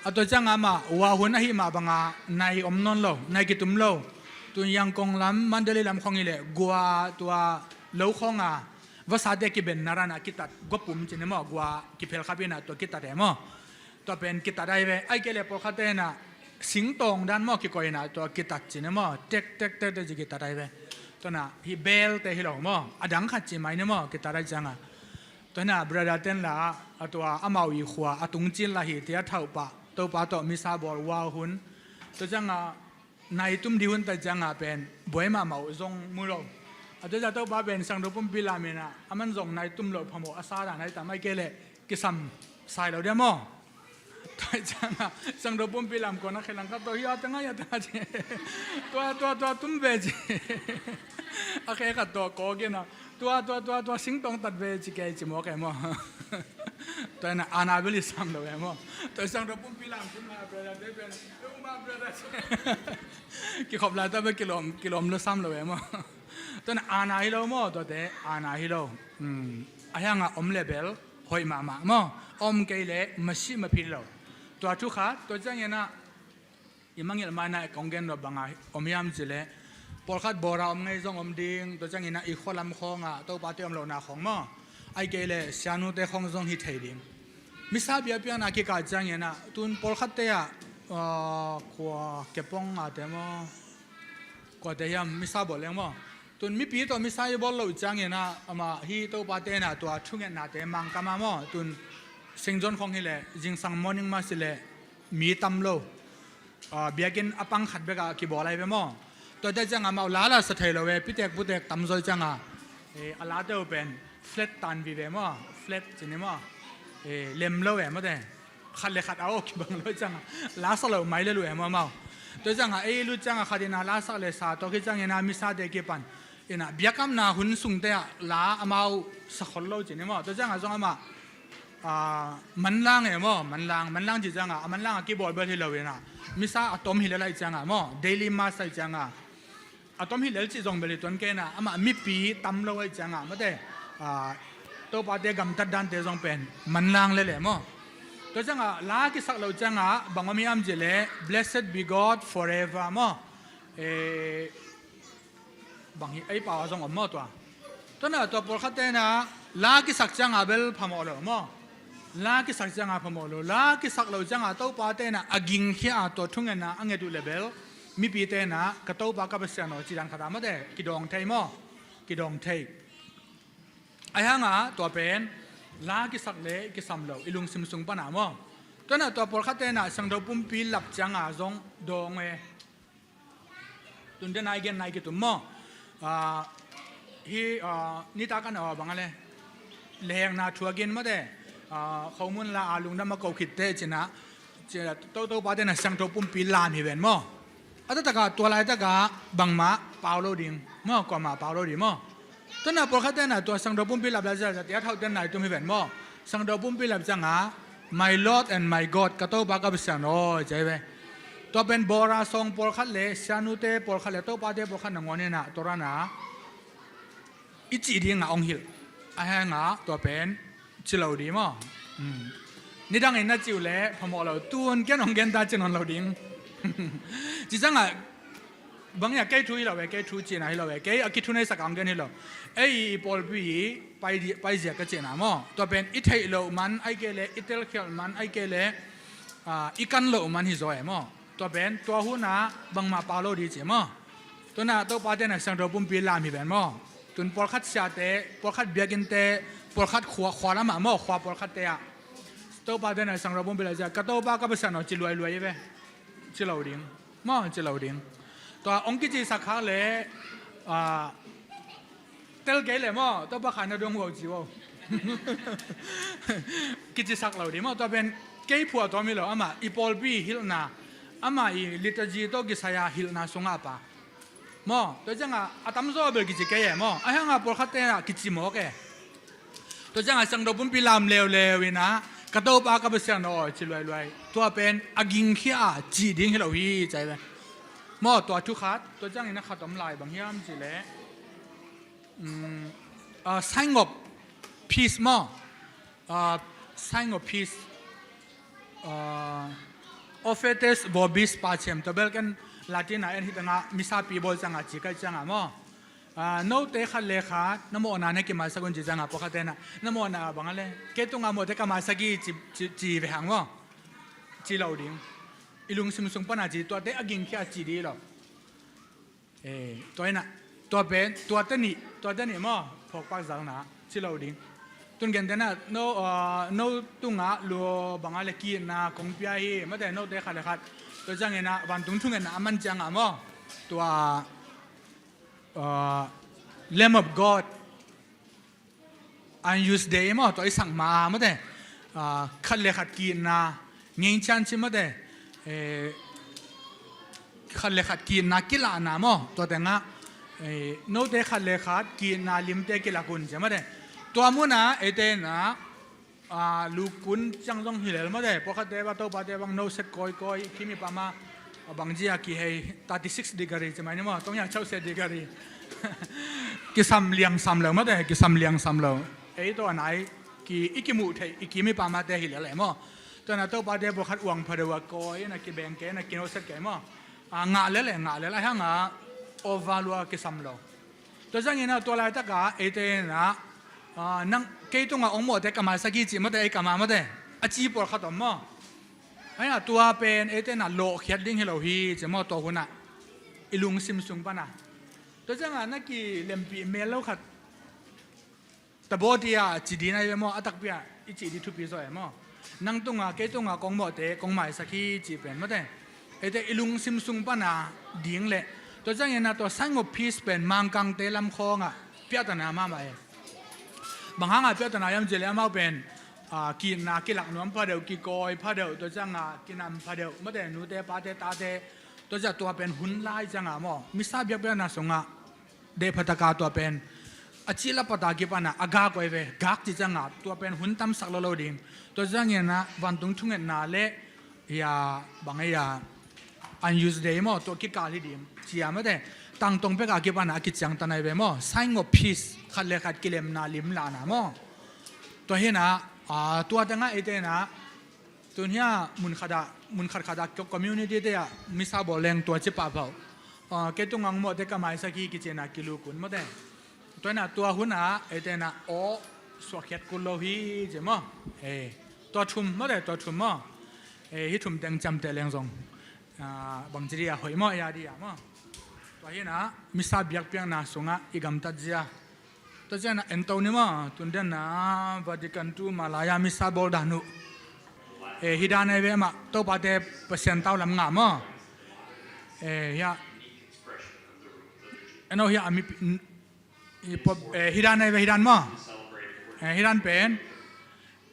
A tua cianga amah wahun ahi mah banga nai om nawn lo, nai kitum lo. Tun Yangon lam, Mandalay lam khong hileh gua tua lo khonga vasate kibenna rana kitat, guapum cine maw, gua kiphel khapina tua kitat e maw. Tua pen kitat ai ve, ai kei le pawlkhat tena singtawng dan maw kikoina tua kitat cine maw, tek tek tek tek ci kitat ai ve. Tuana hi belte hi lo maw, a dang khat ci mai ne maw, kitat ai cianga. Tuana brother ten la a tua amau i khua a tungcin la hi tia thaupa, Topa tawh misa bawl wahun. Tua cianga nai tum dih hun ta cianga pen buai mahmah uh zong mu lo. A tua cianga Topa pen Siangtho Pumpi lamina a man zong nai tum lo phamawh a sa dan ai tam ai kei le kisam sai lo dia maw. Tua cianga Siangtho Pumpi lam kona khelang khat tawh hi a tanga hi a tanga ci. Tua tua tua tum ve ci. A khe khat tawh kawkina tua tua tua tua singtawng tat ve ci kei ci mawk e maw. Tua ina ana beli sam lo e maw. Tua Siangtho Pumpi lam kum ma brother te pen, ma brother ci. Kikhop lai ta be kilawm, kilawm lo sam lo e maw. Tua ina ana hi lo maw, tuate ana hi lo. Ahianga om le bel hoih mahmah maw. Om kei le masi maphil lo. Tua thu khat, tua ciangina i mangngilh maina kong gen lo banga om hiam cileh, pawlkhat bawra om ngei zong om ding, tua ciangina i khualam khawnga Topate om lohna khawng maw. Ai kei le sianute khawng zong hi thei ding. Misa biakpiakna kikah ciangina tun pawlkhatte ah, ah, kua kepong ate maw, kuate hiam misa bawl leng maw. Tun mipi tawh misa i bawl loh ciangina amah hi Topa tena tua thungetnate Mangkama maw. Tun Saint John khong hileh zingsang morning mass hileh mi tam lo. Ah, biakinn a pang khat beka kibawl ai ve maw. Tuate cianga amau lala sa thei lo ve, pitek putek tamzaw cianga, eh, a late uh pen flat tan vive maw, flat cini maw, eh, lem lo ve mawte. Khat le khat a aw kibang lo cianga la sa lo mai le lu e maw amau. Tua cianga ei lu cianga khat ina la sak le sa tawk hi ciangina misate kipan ina biakamna hun sungte ah la amau sa khol lo cini maw. Tua cianga zong amah, ah, manlang e maw, manlang, manlang ci cianga a manlang a kibawl bel hi lo ina misa a tom hi le lai cianga maw, daily mass ai cianga a tom hi lel cih zong bel hi tuan kei ina amah mipi tam lo ai cianga mawte, ah, Topate gamtat dante zong pen manlang lele maw. Tua cianga la kisak lo cianga bang om hiam cileh blessed be God forever maw. Eh, bang hi ei pau a zong om maw tua. Tuana tua pawlkhat tena la kisak cianga bel phamawh lo maw. La kisak cianga phamawh lo, la kisak lo cianga Topa tena a gingkhia a tua thungetna a nget uh le bel mipi tena ka Topa ka Pasian aw ci dan khata mawte kidawng thei maw. Kidawng thei. Ahianga tua pen la kisak le kisam lo i lungsim sung pana maw. Tuana tua pawlkhat tena Siangtho Pumpi lap cianga zong dawng e. Tunte nai gen nai kitum maw. Ah, hi, ah, nitak an aw bang a le lehekna thuakin mawte, ah, khomun la a lungdam a ko khitte cina, cina Topate na Siangtho Pumpi lam hi ven maw. A taktakah tua laitaka bangmah pau lo ding maw, kuamah pau lo ding maw. Tuana pawlkhat tena tua Siangtho Pumpi lap la zia zia tia thauh ten nai tum hi ven maw. Siangtho Pumpi lap cianga my Lord and my God, ka Topa ka Pasian aw ci ai ve. Tua pen bawra sawng pawlkhat le sianute pawlkhat le Topate pawlkhat nangawn ina tua rana i cih dinga ong hilh. Ahianga tua pen ci lo ding maw. Nidangin na cih uh le phamawh lo, tun ken ong genta ci nawn lo ding. Ci cianga bang ia kei thu hi lo ve, kei thu cihna hi lo ve, kei a kithuneisak ang gen hi lo. Ei i pawlpi i paizia ka cihna maw. Tua pen i theih loh man ai kei le i telkhialh man ai kei le, ah, i kan loh man hi zaw e maw. Tua pen tua huna bangmah pau lo ding ci maw. Tuana Topa tena Siangtho Pumpi lam hi ven maw. Tun pawlkhat siate, pawlkhat biakinnte, pawlkhat khua, khua lamah maw, khua pawlkhatte ah Topa tena Siangtho Pumpi la zia ka Topa ka Pasian aw ci luailuai hi ve. Ci lo ding maw, ci lo ding. Tua ong kicisak khak le, ah, tel kei le maw, Topa kha na dong uh ci uh. Kicisak lo ding maw, tua pen kei phuah tawm hi lo, amah i pawlpi hilhna, amah i liturgy tawh kisai-a hilhna sungah pa maw. Tua cianga a tamzaw bel kici kei e maw. Ahianga pawlkhat tena kici mawk e. Tua cianga Siangtho Pumpi lam leuleu ina ka Topa ka Pasian aw ci luailuai. Tua pen a gingkhia a cih ding hi lo hi ci ai ve maw. Tua thu khat, tua ciangina khat om lai bang hiam cileh, um, ah, sign of peace maw. Ah, sign of peace. Ah, Ofetes vobis pacem, tua bel ken Latin a en hi tangah misapi bawl ciangah ci kai ciangah maw. Ah, note khat le khat na mawhna na kimaisak un ci ciangah pawlkhatte na, na mawhna bang a le kei tungah mawhte ka maisak hi ci, ci, ci ve hang maw. Ci lo ding. I lungsim sung pana ci, tuate a gingkhia ci dih lo. Eh, tua inah, tua pen, tuate nih, tuate nih maw, phawkpak zalna ci lo ding. Tun gentehna, no, ah, no tungah lua bangah le kiitna kong pia hi, mate, note khat le khat. Tua cianginah vantung thungetna a man ciangah maw, tua, ah, Lamb of God, Agnus Dei maw, tua i sak ma mate. Ah, khat le khat kiitna, ngencian ci mate. Eh, khat le khat kiitna kilahna maw, tua tengah, eh, note khat le khat kiitna limte kilak un ci mate. Tua munah eite inah, ah, lukun ciang zong hi lel mate. Pawlkhatte bang, topate bang, no set kawikawi, kimi pama, a bang zia kihei thirty six degree ci mai ni maw, tong ya chau set degree. Kisam liangsam lo mate, kisam liangsam lo. Ei tawh a nai, ki, i kimuh theih, i kimi pamate hi lel e maw. Tua na topate pawlkhat uang pha deuh a kawi, na kibeng kei, na kino set kei maw. A ngah lel e, ngah lel a hang a, over lua kisam lo. Tua cianginah tua laitaka eite inah, ah, nang kei tungah ong mawhte ka maisak hi cih mate, ei ka mah mate. A ci pawlkhat om maw. Ahi a tua pen eite inah lawhkhiat ding hi lo hi ci maw, tua hunah. I lungsim sung pana. Tua ciangah na kilempih mel lo khat. Tabaw dia ci dina i ve maw, a takpi ah i cih di thupi zaw e maw. Nang tungah, kei tungah kong mawhte kong maisak hi cih pen mate. Eite i lungsim sung pana ding leh. Tua cianginah tua sign of peace pen Mangkangte lam khawngah piahtana mahmah e. Bang hangah piahtana hiam cih leh amau pen, ah, kiitna kilak nuam pha deuh, kikawi pha deuh, tua ciangah kinam pha deuh, mate, nute, pate, tate. Tua ciah tua pen hun lai ciangah maw, misa biakpiakna sungah dehphataka tua pen a cih la pata kipana a gak oi ve, gak ci ciangah tua pen hun tamsak lo lo ding. Tua cianginah vantung thungetna le, hia, bang hia, Agnus Dei maw, tua kikal hi ding cia mate. Tangtong peka kipana a kiciangtan ai ve maw, sign of peace, khat le khat kilemna limlahna maw. Tua hinah, ah, tua tengah eite inah, tun hia mun khatah, mun khat khatah community te ah misa bawl leng tua ci pahpah uh. Ah, kei tungah ong mawhte ka maisak hi kici inah kilukun mate. Tua inah tua hunah eite inah aw suahkhiat kul lo hi ci maw. Eh, tua thum mate, tua thum maw. Eh, hih thum teng ciamteh leng zong, ah, bangci di a hoih maw, ya di a maw. Tua hinah misa biakpiakna sungah i gamtat zia. Tua cianah ento ni maw, tun denna Vatican two Malaya misa bawl dan uh. Eh, hi dan ai ve mah, topate Pasian tau lam ngah maw. Eh, hia. Eno hia a mipi, n-, i pop, eh, hi dan ai ve, hi dan maw. Eh, hi dan pen.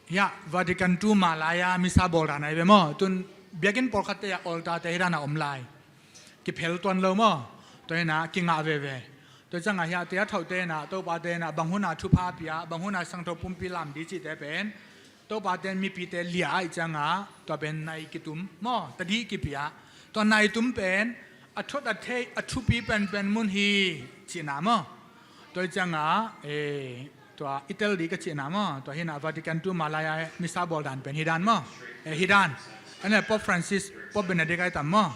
Hia, Vatican two Malaya misa bawl dan ai ve maw. Tun biakinn pawlkhatte ah altar te hi dan a om lai. Kiphel tuan lo maw. Tua hinah kingah veve. Tua ciangah hiate a thohte inah, topate inah, bang hunah thupha pia, bang hunah siangtho pumpi lam di cihte pen, topate in mipite lia ahih ciangah, tua pen nai kitum maw, tadih kipia. Tua nai tum pen a thot a thei, a thupi penpen mun hi cihna maw. Tua ciangah, eh, tua i tel di ka cihna maw, tua hinah Vatican two Malaya misa bawl dan pen hi dan maw. Eh, hi dan. Ane Pope Francis, Pope Benedict ai tam maw.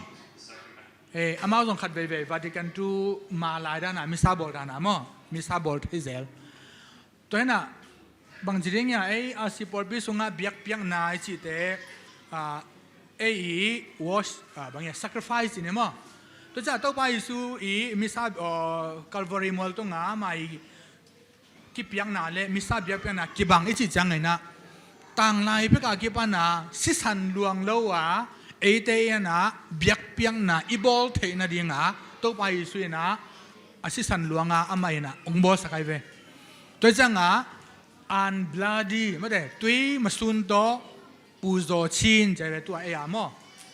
Eh, amau zong khat veivei Vatican two Malaya dana misa bawl dana maw, misa bawl thei zel. Tua hinah bangci ding hia, ei R C pawlpi sungah biakpiakna i cihte, ah, ei i wash, ah, bang hia, sacrifice i ni maw. Tua ciah Topa Jesu i misa, oh, Calvary mual tungah amah i kipiakna le misa biakpiakna kibang i cih ciang inah, tanglai peka kipana sisan luang lo a, eite inah biakpiakna i bawl theih nadinga Topa Jesu inah a sisan luanga amah inah ong bawlsak ai ve. Tua ciangah an bloody mate, tui masun tawh puzaw cin ci ai ve tua ei a maw.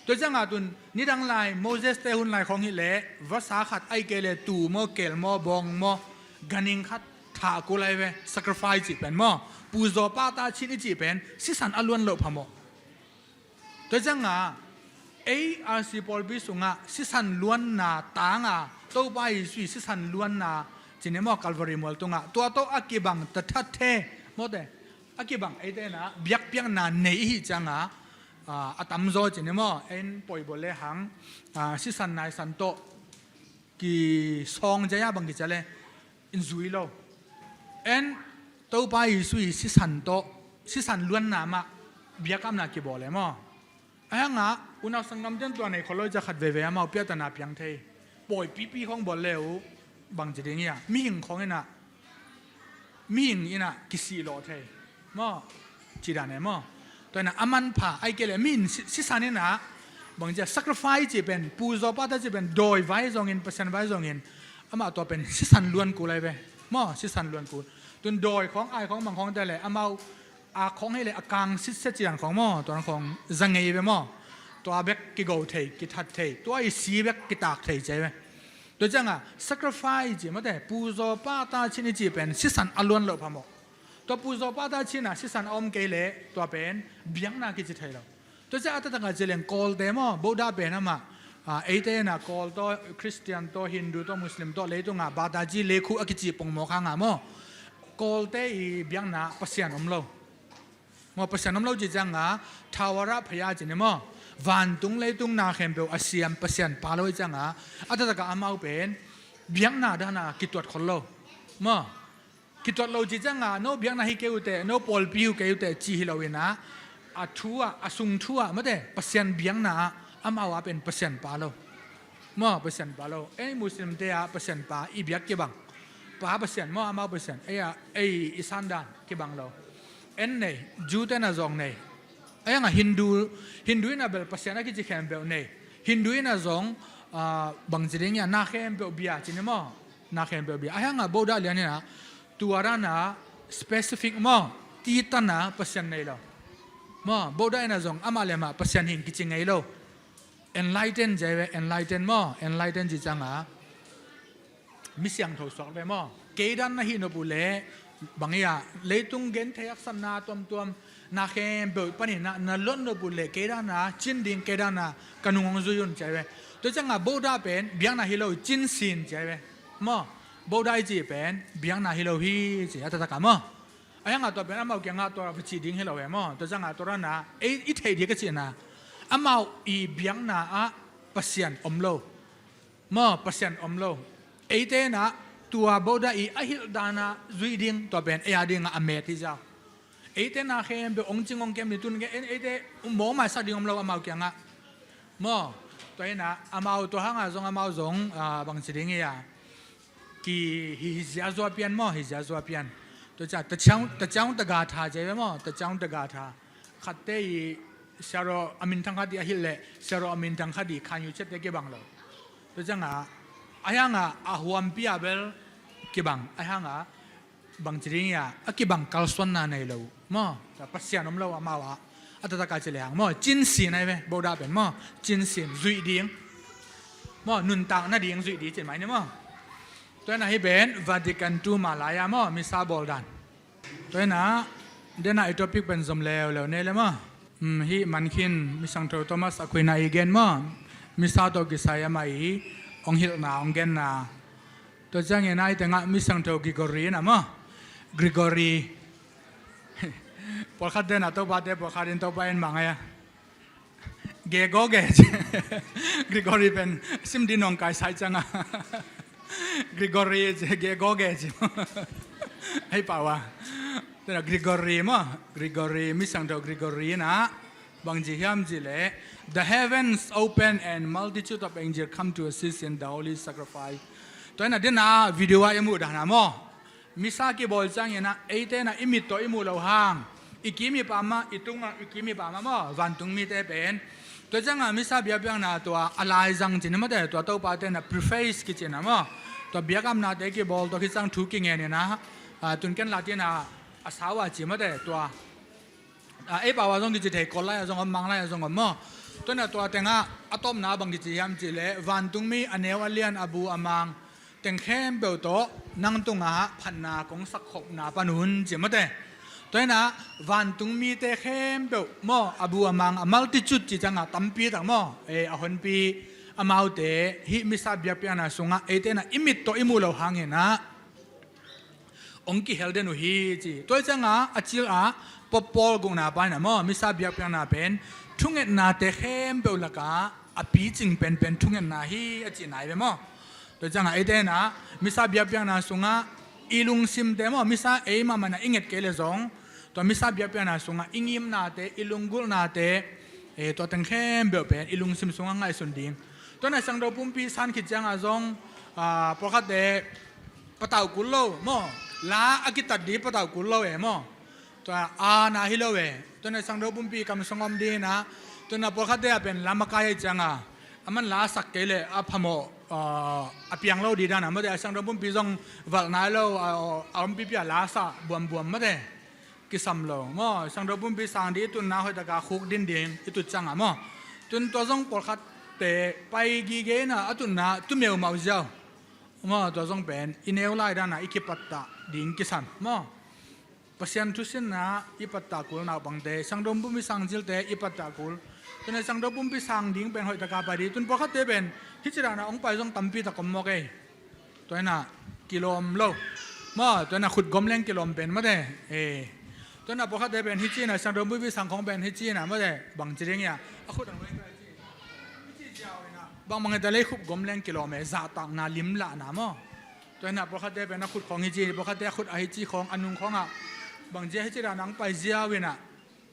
Tua ciangah tun nidang lai Moses te hun lai khawng hileh vasa khat ai kei le tu maw, kel maw, bawng maw, ganing khat thah kul ai ve, sacrifice cih pen maw. Puzaw pahta cin i cih pen sisan a luan loh pha maw. Tua ciangah ei R C pawlpi sungah sisan luanna tanga Topa Jesu i sisan luanna cine maw, Calvary mual tungah tua tawh a kibang tathathe mawte. A kibang eite inah biakpiakna nei ihi ciangah, a, a tamzaw cin hi maw, en poibol le hang, a, sisan naisan tawh kisawng zia bang kicia le in zui lo. En Topa Jesu i sisan tawh, sisan luanna mah biakamna kibawl le maw. Ahi hangah unau sanggamten tua nei khol lo i cia khat veve amau piatana piang thei. Pawi pipi khong bawl le uh bang ci ding ia, mihing khong inah, mihing inah kisih lawh thei maw, ci dan e maw. Tua inah a manpha ai kei le mihin si- sisan inah bang cia sacrifice ci pen, pu zaw pata ci pen dawi vai zongin, Pasian vai zongin, amah tua pen sisan luan kul ai ve maw, sisan luan kul. Tun dawi khong ai khong mang khong te le amau a khong hi le a kang sitsia cian khong maw, tuan khong za ngei ve maw. Tua bek kigo thei, kithat thei, tua i si bek kitak thei cia ve. Tua cianga sacrifice ci mawte, pu zaw pata cin i ci pen sisan a luan loh phamawh. Tua pu zaw pata cina sisan a om kei le tua pen biakna kici thei lo. Tua cia a taktakah ci leng Kawlte maw, Buddha pen amah, a, eite ina Kawl tawh, Khristian tawh, Hindu tawh, Muslim tawh, leitunga bata ci lekhu a kici pongmawk hanga maw, Kawlte i biakna Pasian om lo. Maw, Pasian om lo ci cianga, thawara phaya ci ni maw, vantung leitung na khempeuh a siam Pasian pa lo i cianga, a taktakah amau pen biakna dana kituat khol lo. Maw, kituat lo ci cianga, no biakna hi kei uh teh, no pawlpi hi kei uh teh ci hi lo inah, a thu ah, a sung thu ah mawte, Pasian biakna ah amau a pen Pasian pa lo. Maw, Pasian pa lo. Ei Muslimte ah Pasian pa i biak kibang. Pa Pasian maw, amau Pasian. Ei ah, ei i sandan kibang lo. En nei, Jew te na zong nei. Ahi hangah Hindu, Hindu ina bel Pasian a kici khempeuh nei. Hindu ina zong, ah, bang ci ding ia, na khempeuh bia ci ni maw. Na khempeuh bia. Ahi hangah Buddha lian ina tua dana specific maw, titana Pasian nei lo. Maw, Buddha ina zong amah le amah Pasian hing kici ngei lo. Enlighten cia ve, enlighten maw, enlighten ci cianga mi siangtho suak ve maw. Kei dan na hi nop uh le bang ia, leitung genthei haksatna tuamtuam na khempeuh panin na luat nop uh le kei dana cin ding, kei dana ka nung hong zui un cia ve. Tua cianga Buddha pen biakna hi lo, cin sin cia ve. Maw, Buddha i ci pen biakna hi lo hi ci a taktakah maw. Ahi hangah tua pen amau kiangah tua va cih ding hi lo e maw. Tua ciangah tua dana ei i theih ding ka cihna, amau i biakna ah Pasian om lo. Maw, Pasian om lo. Eite inah tua Buddha i a hilh dana zuih ding tua pen ei a dingah a met hi zau. Eite na khempeuh ong cing ong kem ni tun ke en eite mawkmaisak ding om lo amau kiangah. Maw, tua inah amau tua hangah zong amau zong, ah, bang ci ding ia, ki hi, hi zia zua pian maw, hi zia zua pian. Tua cia, ta ciang, ta ciang ta ga tha cia ve maw, ta ciang ta ga tha. Khatte i siaro a minthang khat i a hilh le siaro a minthang khat i khanyu ciatte kibang lo. Tua ciangah, ahi hangah a huampi a bel kibang, ahi hangah bang ci ding ia, a kibang kalsuanna nei lo maw. Pasian om lo amau ah. A taktakah ci le hang maw, cin sin ai ve, Buddha pen maw, cin sin, zuih ding. Maw, nuntak nading zuih ding cin mai ni maw. Tua inah hi pen Vatican two mah lai-a maw, misa bawl dan. Tua inah, dena i topic pen zom leuleu nei le maw. Hmm, hih man khin, Misiangtho Thomas Aquinas i gen maw. Misa tawh kisai amah i ong hilhna, ong genna. Tua ciangin a i tengah Misiangtho Gregory inah maw. Gregory. Pawlkhat dena Topa te, pawlkhat in Topa in mang ai a. Gego ge ci. Gregory pen sim di nong kai sai cianga. Gregory ci, Gego ge ci. Hei pau a. Tena Gregory maw, Gregory, Misiangtho Gregory inah bang ci hiam ci le, the heavens open and multitude of angels come to assist in the holy sacrifice. Tua inah dena video a i muh dana maw. Misa kibawl ciangin ah, eite na i mit tawh i muh loh hang, i kim i pam ah, i tung ah, i kim i pam ah maw, vantung mite pen. Tua ciangah misa biakpiakna tua a laizang cin mawte, tua Topa te na preface kici na maw. Tua biakamnate kibawl tua khit ciang thu kingen in ah, a, tun ken Latin ah a sau a ci mawte, tua. A, ei pau ah zong kici thei, Kawl lai ah zong om, Mang lai ah zong om maw. Tua na tua tengah a tawpna bang kici hiam ci le, vantungmi a neu a lian, a bu a mang teng khempeuh tawh nang tungah phatna kong sakkhopna pan un ci mawte. Tua inah vantungmite khempeuh maw, a bu a mang, a multitude ci ciangah tampi tak maw, e, a honpi amaute hih misa biakpiakna sungah eite na i mit tawh i muh loh hangin ah hong kihel den uh hi ci. Tua hi ciangah a cil ah Pawlpi gukna pa in ah maw, misa biakpiakna pen thungetnate khempeuh lakah a picing penpen thungetna hi a cihna hi ve maw. Tua hi ciangah eite in ah misa biakpiakna sungah i lungsimte maw, misa ei mahmah in ah i nget kei leh zong, tua misa biakpiakna sungah i ngimnate, i lunggulhnate, eh, tua teng khempeuh pen i lungsim sungah ngaihsun ding. Tua in ah siangtho pumpi san khit ciangah zong, ah, pawlkhatte patauh kul lo maw, la a kitat ding patauh kul lo e maw. Tua a na hi lo e. Tua in ah siangtho pumpi kamsang om ding in ah, tua in ah pawlkhatte ah pen la makai ahih ciangah, a man la a sak kei leh a phamawh, ah, a piang lo ding dan ah maw te, a siangtho pumpi zong valh nai lo, a, a ompipi ah la sa buambuam maw te, kisam lo maw. Siangtho pumpi sang ding i tutna hoih takin khuk din ding i tut ciangah maw, tua in tua zong pawlkhatte pai gige in ah a tutna tu meumau ziau maw. Tua zong pen i neu lai dan ah i kipattah ding kisam maw. Pasian thusinna i pattah kul, naupangte, siangtho pumpi sang cilte i pattah kul. Tua in ah siangtho pumpi sang ding pen hoih takin pai ding. Tua in pawlkhatte pen hih ci dan ah hong pai zong tampi tak om mawk e. Tua in ah kilawm lo maw, tua in ah khut gawm leng kilawm pen maw te. Eh. Tua in ah pawlkhatte pen hih ci in ah siangtho pumpi sang khawng pen hih ci in ah maw te, bangci ding hiam, a khut a nuai ka hih ci, hih ci ziau in ah, bangbang hi ta leh khut gawm leng kilawm e, zahtakna, limlahna maw. Tua in ah pawlkhatte pen a khut khawng hih ci, pawlkhatte a khut a hih ci khawng, a nung khawngah bangci a hih ci dan ah hong pai ziau in ah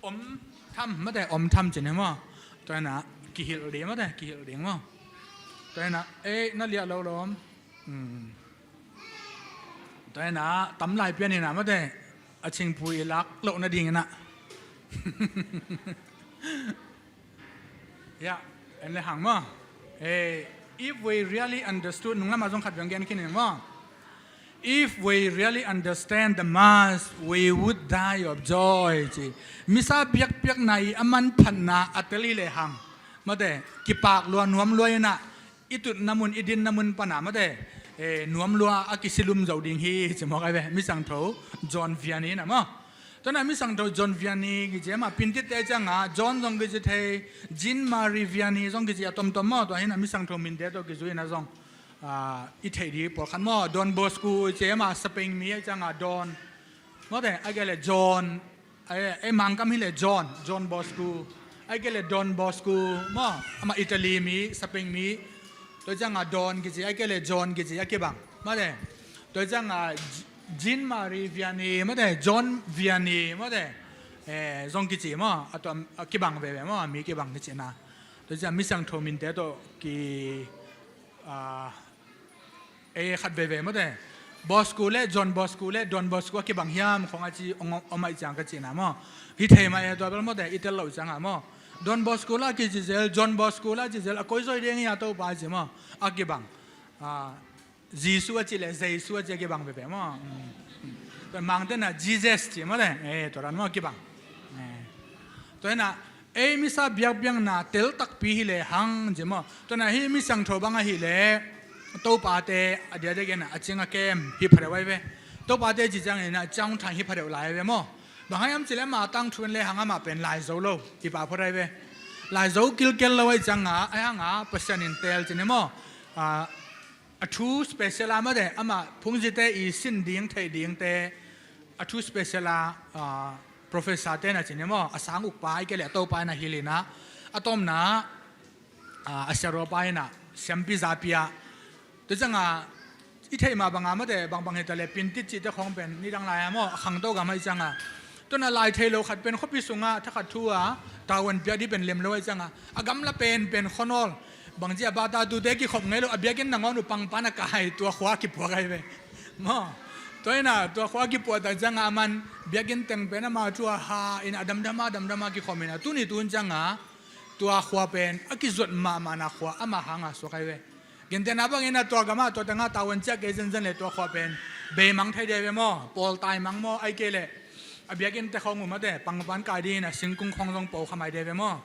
om tham maw te, om tham ci ni maw. Tua in ah kihilh ding maw te, kihilh ding maw. Tua in ah, ei, na liah lo lawm. Hmm. Tua in ah tam lai pian in ah maw te, a cingpui i lak loh nading in ah. Ya, en le hang maw. Eh, if we really understood, nung lamah zong khat veng gen khin in maw. If we really understand the Mass, we would die of joy, ci. Misa biakpiakna i a manphatna a tel hi le hang maw te, kipak lua, nuam lua in ah, i tutna mun, i dinna mun pan ah maw te, eh, nuam lua a kisilum zo ding hi ci mawk ai ve. Misiangtho John Vianney in ah maw. Tua in ah Misiangtho John Vianney kici, amah Pintitte ciangah John zong kici thei, Jean Marie Vianney zong kici a tomtom maw. Tua hi in ah Misiangtho minte tawh kizui in ah zong, ah, i theih ding pawlkhat maw. Don Bosco ci, amah Spain mi ahih ciangah Don maw te, ahih kei leh John, ei, ei Mangkam hi leh John, John Bosco, ahih kei leh Don Bosco maw, amah Italy mi, Spain mi. Tua ciangah Don kici, ahih kei leh John kici a kibang maw te. Tua ciangah J-, Jean Marie Vianney maw te, John Vianney maw te, eh, zong kici maw, a tua a kibang veve maw, a mi kibang kicina. Tua ciangah Misiangtho minte tawh ki, ah, ei khat veve maw te. Bosco le John Bosco le Don Bosco a kibang hiam khawng a ci, ong, ong om ahih ciang ka cihna maw. Hi thei mah e, tua bel maw te, i tel loh ciangah maw. Don Bosco lah kici zel, John Bosco lah ci zel, a koi zaw ding hi a Topa ci maw. A kibang. Ah, Jesu a cih leh Jesu a ci a kibang veve maw. Hmm. Tua Mangte in ah Jesus ci maw te. Eh, tua dan maw kibang. Eh. Tua hi in ah, ei misa biakpiakna tel takpi hi le hang ci maw. Tua in ah hih Misiangtho bang ahih leh Topate a diakdiak in ah a cing a kem hi pha deuh ai ve. Topate ci ciangin ah ciangthang hi pha deuh lai ai ve maw. Bang hang hiam cih leh amah tangthu in le hang amah pen lai zo lo, i pah phot ai ve. Lai zo kilkel lo ahih ciangah, ahih hangah Pasian in teel ci ni maw. Ah, a thu special a maw te, amah phungzite i sin ding theih dingte a thu special a, ah, professor te na ci ni maw, a sang ukpa ahih kei leh a Topa in ah hilh in ah, a tomna, ah, a siaruapa in ah siampi zapi a. Tua ciangah i theih mah bangah maw te, bangbang hi ta leh Pintit cihte khawng pen nidang lai a maw, a khangto gam ahih ciangah. Tua in ah lai thei lo khat pen khuapi sungah thakhat thu a tavuan piak ding pen lem lo ahih ciangah, a gamla penpen khuanawl, bangci a bata tute kikhop ngei lo, a biakinn nangawn uh pangpan a kai, tua khua kipuak ai ve maw. Tua in ah tua khua kipuak tak ciangah a man biakinn teng pen ama thu a ha in ah damdam a damdam a kikhop in ah, tuni tun ciangah tua khua pen a kizuat mahmahna khua amah hangah suak ai ve. Gentehna bangin ah tua gamah tua tengah tavuan ciah kei zenzen leh tua khua pen beimang thei ding ai ve maw, pawl taimang maw, ahih kei leh a biakinnte khawng uh maw te, pangpan kai dingin ah singkung khawng zong po kha mai ding ai ve maw.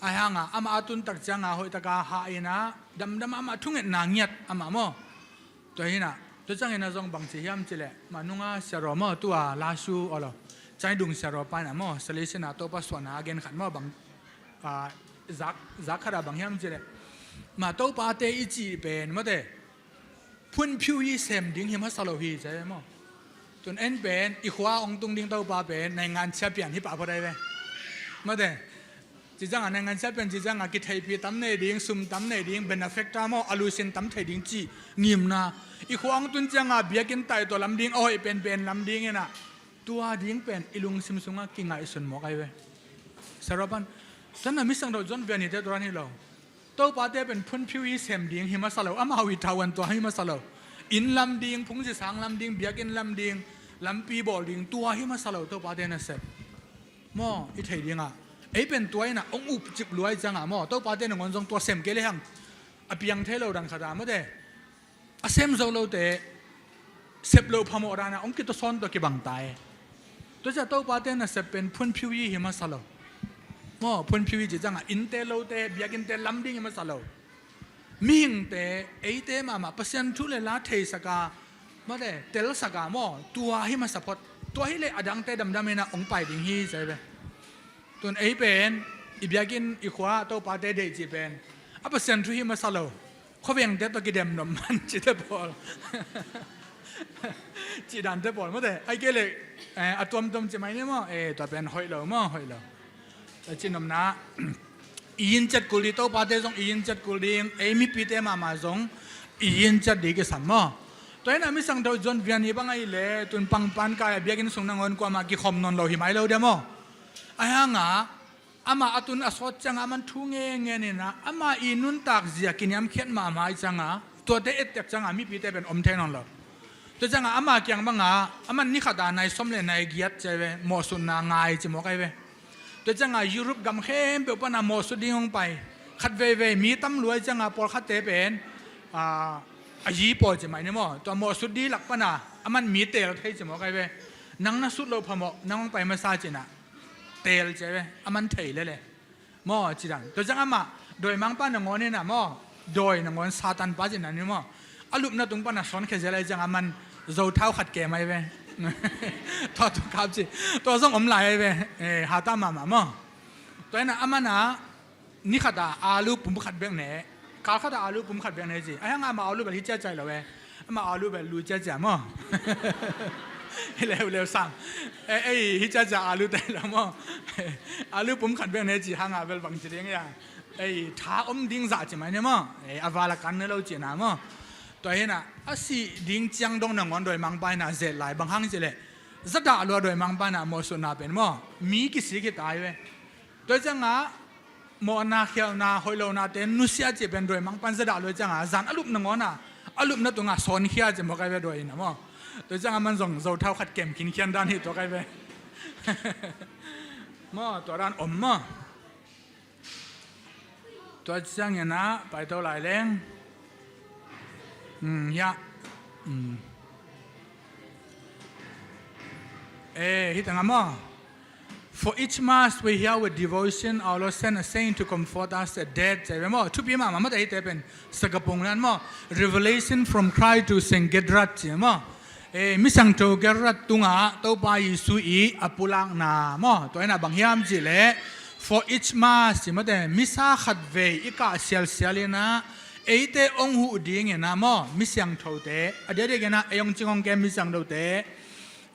Ahih hangah amah a tun tak ciangah hoih takin hah in ah damdam a amah thungetna ngiat amah maw. Tua hi in ah, tua ciangin ah zong bangci hiam cih leh, mah nunga siarua maw, tua lasu aw lo, Caidung siaruapa in ah maw, Salesian a Topa suahna a gen khat maw, bang, ah, zak, zak khat ah bang hiam cih leh, mah Topate i cih pen maw te, phunphiu hi sem ding hi masa lo hi ci ai maw. Tun en pen i khua hong tung ding Topa pen naingan champion hi pah phot ai ve. Mate. Ci ciangah naingan champion ci ciangah kitheihpih tam nei ding, sum tam nei ding, benefactor maw, a luisin tam thei ding cih ngimna. I khua hong tun ciangah biakinn taih tawh lam ding, a hoih penpen lam ding inah, tua ding pen i lungsim sungah kingaihsun mawk ai ve. Sarapan, tanah mi siangtho John Vianney te tua dan hi lo. Topate pen phunphiu i sem ding hi masa lo, amau i thawan tua hi masa lo. Inn lam ding, phungzi sang lam ding, biakinn lam ding, lampi bawl ding, tua hi masa lo Topate nasep. Maw, i thei dingah ei pen tua inah hong upcip luai ciangah maw, Topate nangawn zong tua sem kei le hang a piang thei lo dan khat ah mate. A sem zo lote sep loh phamawh danah hong kitusawn tawh kibang ta e. Tua ciah Topate nasep pen phunphiu i hi masa lo. Maw, phunphiu i ci ciangah innte lote, biakinnte lam ding hi masa lo. Mihingte, eite mahmah Pasian thu le la theisak a, mate, telsak a maw, tua hi masa phot. Tua hi leh a dangte damdam inah hong pai ding hi ci ai ve. Tun ei pen i biakinn i khua Topate deih cih pen a Pasian thu hi masa lo. Khuavengte tawh kidem nop man cite pawl. Cih dante pawl mate. Ai kei leh, eh, a tuamtuam ci mai ni maw. Eh, tua pen hoih lo maw, hoih lo. Tua ci nopna. I inn ciat kul ding, Topate zong i inn ciat kul ding, ei mipite mahmah zong i inn ciat ding kisam maw. Tua inah mi siangtho John Vianney bang ahih leh tun pangpan kai a biakinn sung nangawn kuamah kikhom nawn lo hi mai lo dia maw. Ahi hangah amah a tun a sawt ciangah aman thu ngengen inah amah i nuntak zia kiniamkhiat mahmah i ciangah tuate ettek ciangah mipite pen om thei nawn lo. Tua ciangah amah kiang bangah aman ni khatah nai sawm le nai giat ci ai ve, mawhsutna ngai ci mawk ai ve. Tua ciangah Europe gam khempeuh panah mawhsut ding hong pai. Khat veivei mi tam luai ciangah pawlkhatte pen, ah, a yi pawi ci mai ni maw, tua mawhsut ding lak panah aman mi teel thei ci mawk ai ve. Nang na sut loh phamawh, nang hong pai masa cinah teel ci ai ve, aman thei lele. Maw, ci dan. Tua ciang amah dawimangpa nangawn inah maw, dawi nangawn Satan pa ci dan ni maw. A lupna tung panah sawnkhia zel ai ciang aman zothau khat kem ai ve. Tua tua kap ci. Tua zong om lai ai ve. Eh, hata mahmah maw. Tua inah aman a ni khatah alu pum khat bek ne, kal khatah alu pum khat bek ne ci. Ahi hangah amah alu bel hi ciacia lo e. Amah alu bel lui ciacia maw. Hi leuleu sang. Eh, ei hi ciacia alu tai lo maw. Alu pum khat bek ne ci hangah bel bang ci ding ia. Ei tha om ding zah ci mai ni maw. Ei a val a kan ne lo cihna maw. Tua hinah a sih ding ciang dong nangawn dawimangpa inah zet lai, bang hang ci leh zadah lua dawimangpa inah mawhsutna pen maw, mi kisik hi ta ai ve. Tua ciangah mawhna khialhna hoih lohnate nusia cih pen dawimangpan zadah lua ciangah zan a lup nangawn ah a lupna tungah sawnkhia ci mawk ai ve dawi inah maw. Tua ciangah man zong zothau khat kem khinkhian dan hi tuak ai ve. Maw, tua dan om maw. Tua ciangin ah paito lai leng. Hmm, ya. Hmm. Eh, hi tangah maw. For each mass we hear with devotion, our Lord send a saint to comfort us at death. Ci ve maw, thupi mahmah mate hite pen. Sagapung nan maw. Revelation from Christ to Saint Gertrude ci maw. Eh, mi siangtho Gertrude tungah Topa Jesu i a pulakna maw. Tua inah bang hiam cih leh, for each mass ci mate, misa khat vei i kah sialsial inah eite hong huh ding inah maw, mi siangthote, a diakdiak inah ei hong cing hong kem mi siangthote,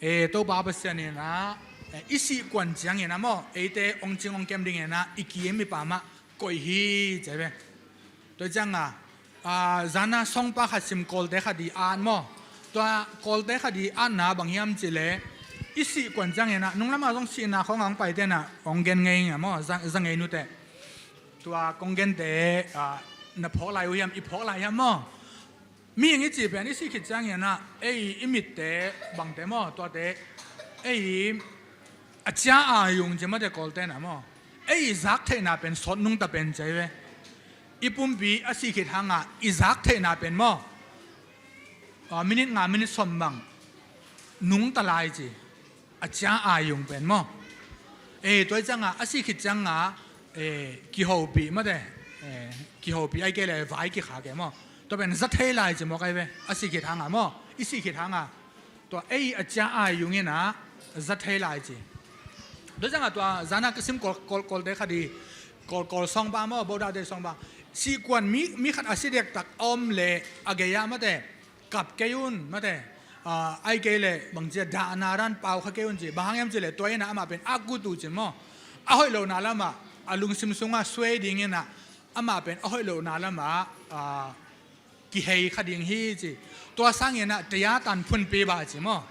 eh, Topa Pasian inah, eh, i sih kuan ciang inah maw, eite hong cing hong kem ding inah i kim i pamah koih hi ci ve. Tua ciangah, ah, zana songpa khat sim Kawlte khat i at maw. Tua Kawlte khat i atna bang hiam cih leh, i sih kuan ciang inah nunglamah zong sihna khawngah hong paite inah hong gen ngei inah maw, za, za ngei nute. Tua kong gente, ah, na phawk lai uh hiam, i phawk lai hiam maw. Mihing i cih pen i sih khit ciang inah ei i mitte bangte maw, tuate ei a cia a yung ci mate Kawlte inah maw, ei i zak theihna pen sawt nungta pen ci ve. I pumpi a sih khit hangah i zak theihna pen maw, ah, minit nga minit sawm bang nungta lai ci. A cia a yung pen maw. Eh, tua i ciangah a sih khit ciangah, eh, kihopih mate, eh, kihopih ai kei leh vai kikhak e maw. Tua pen za thei lai ci mawk ai ve. A sih khit hangah maw, i sih khit hangah tua ei a cia a yung inah za thei lai ci. Tua ciangah tua zana ka sim Kawl, Kawl, Kawlte khat i, Kawl, Kawl songpa maw, Bodhate songpa. Sih kuan mi, mi khat a si dektak a om leh a gei-ah mate, kap kei un mate. Ah, ai kei leh bangci a dahna dan pau kha kei un ci. Bang hang hiam cih leh tua inah amah pen a kut uh cin maw. A hoih lohna lamah a lungsim sungah suai dinginah amah pen a hoih lohna lamah, ah, kihei kha ding hi ci. Tua sanginah tayatan phunpi ba ci maw.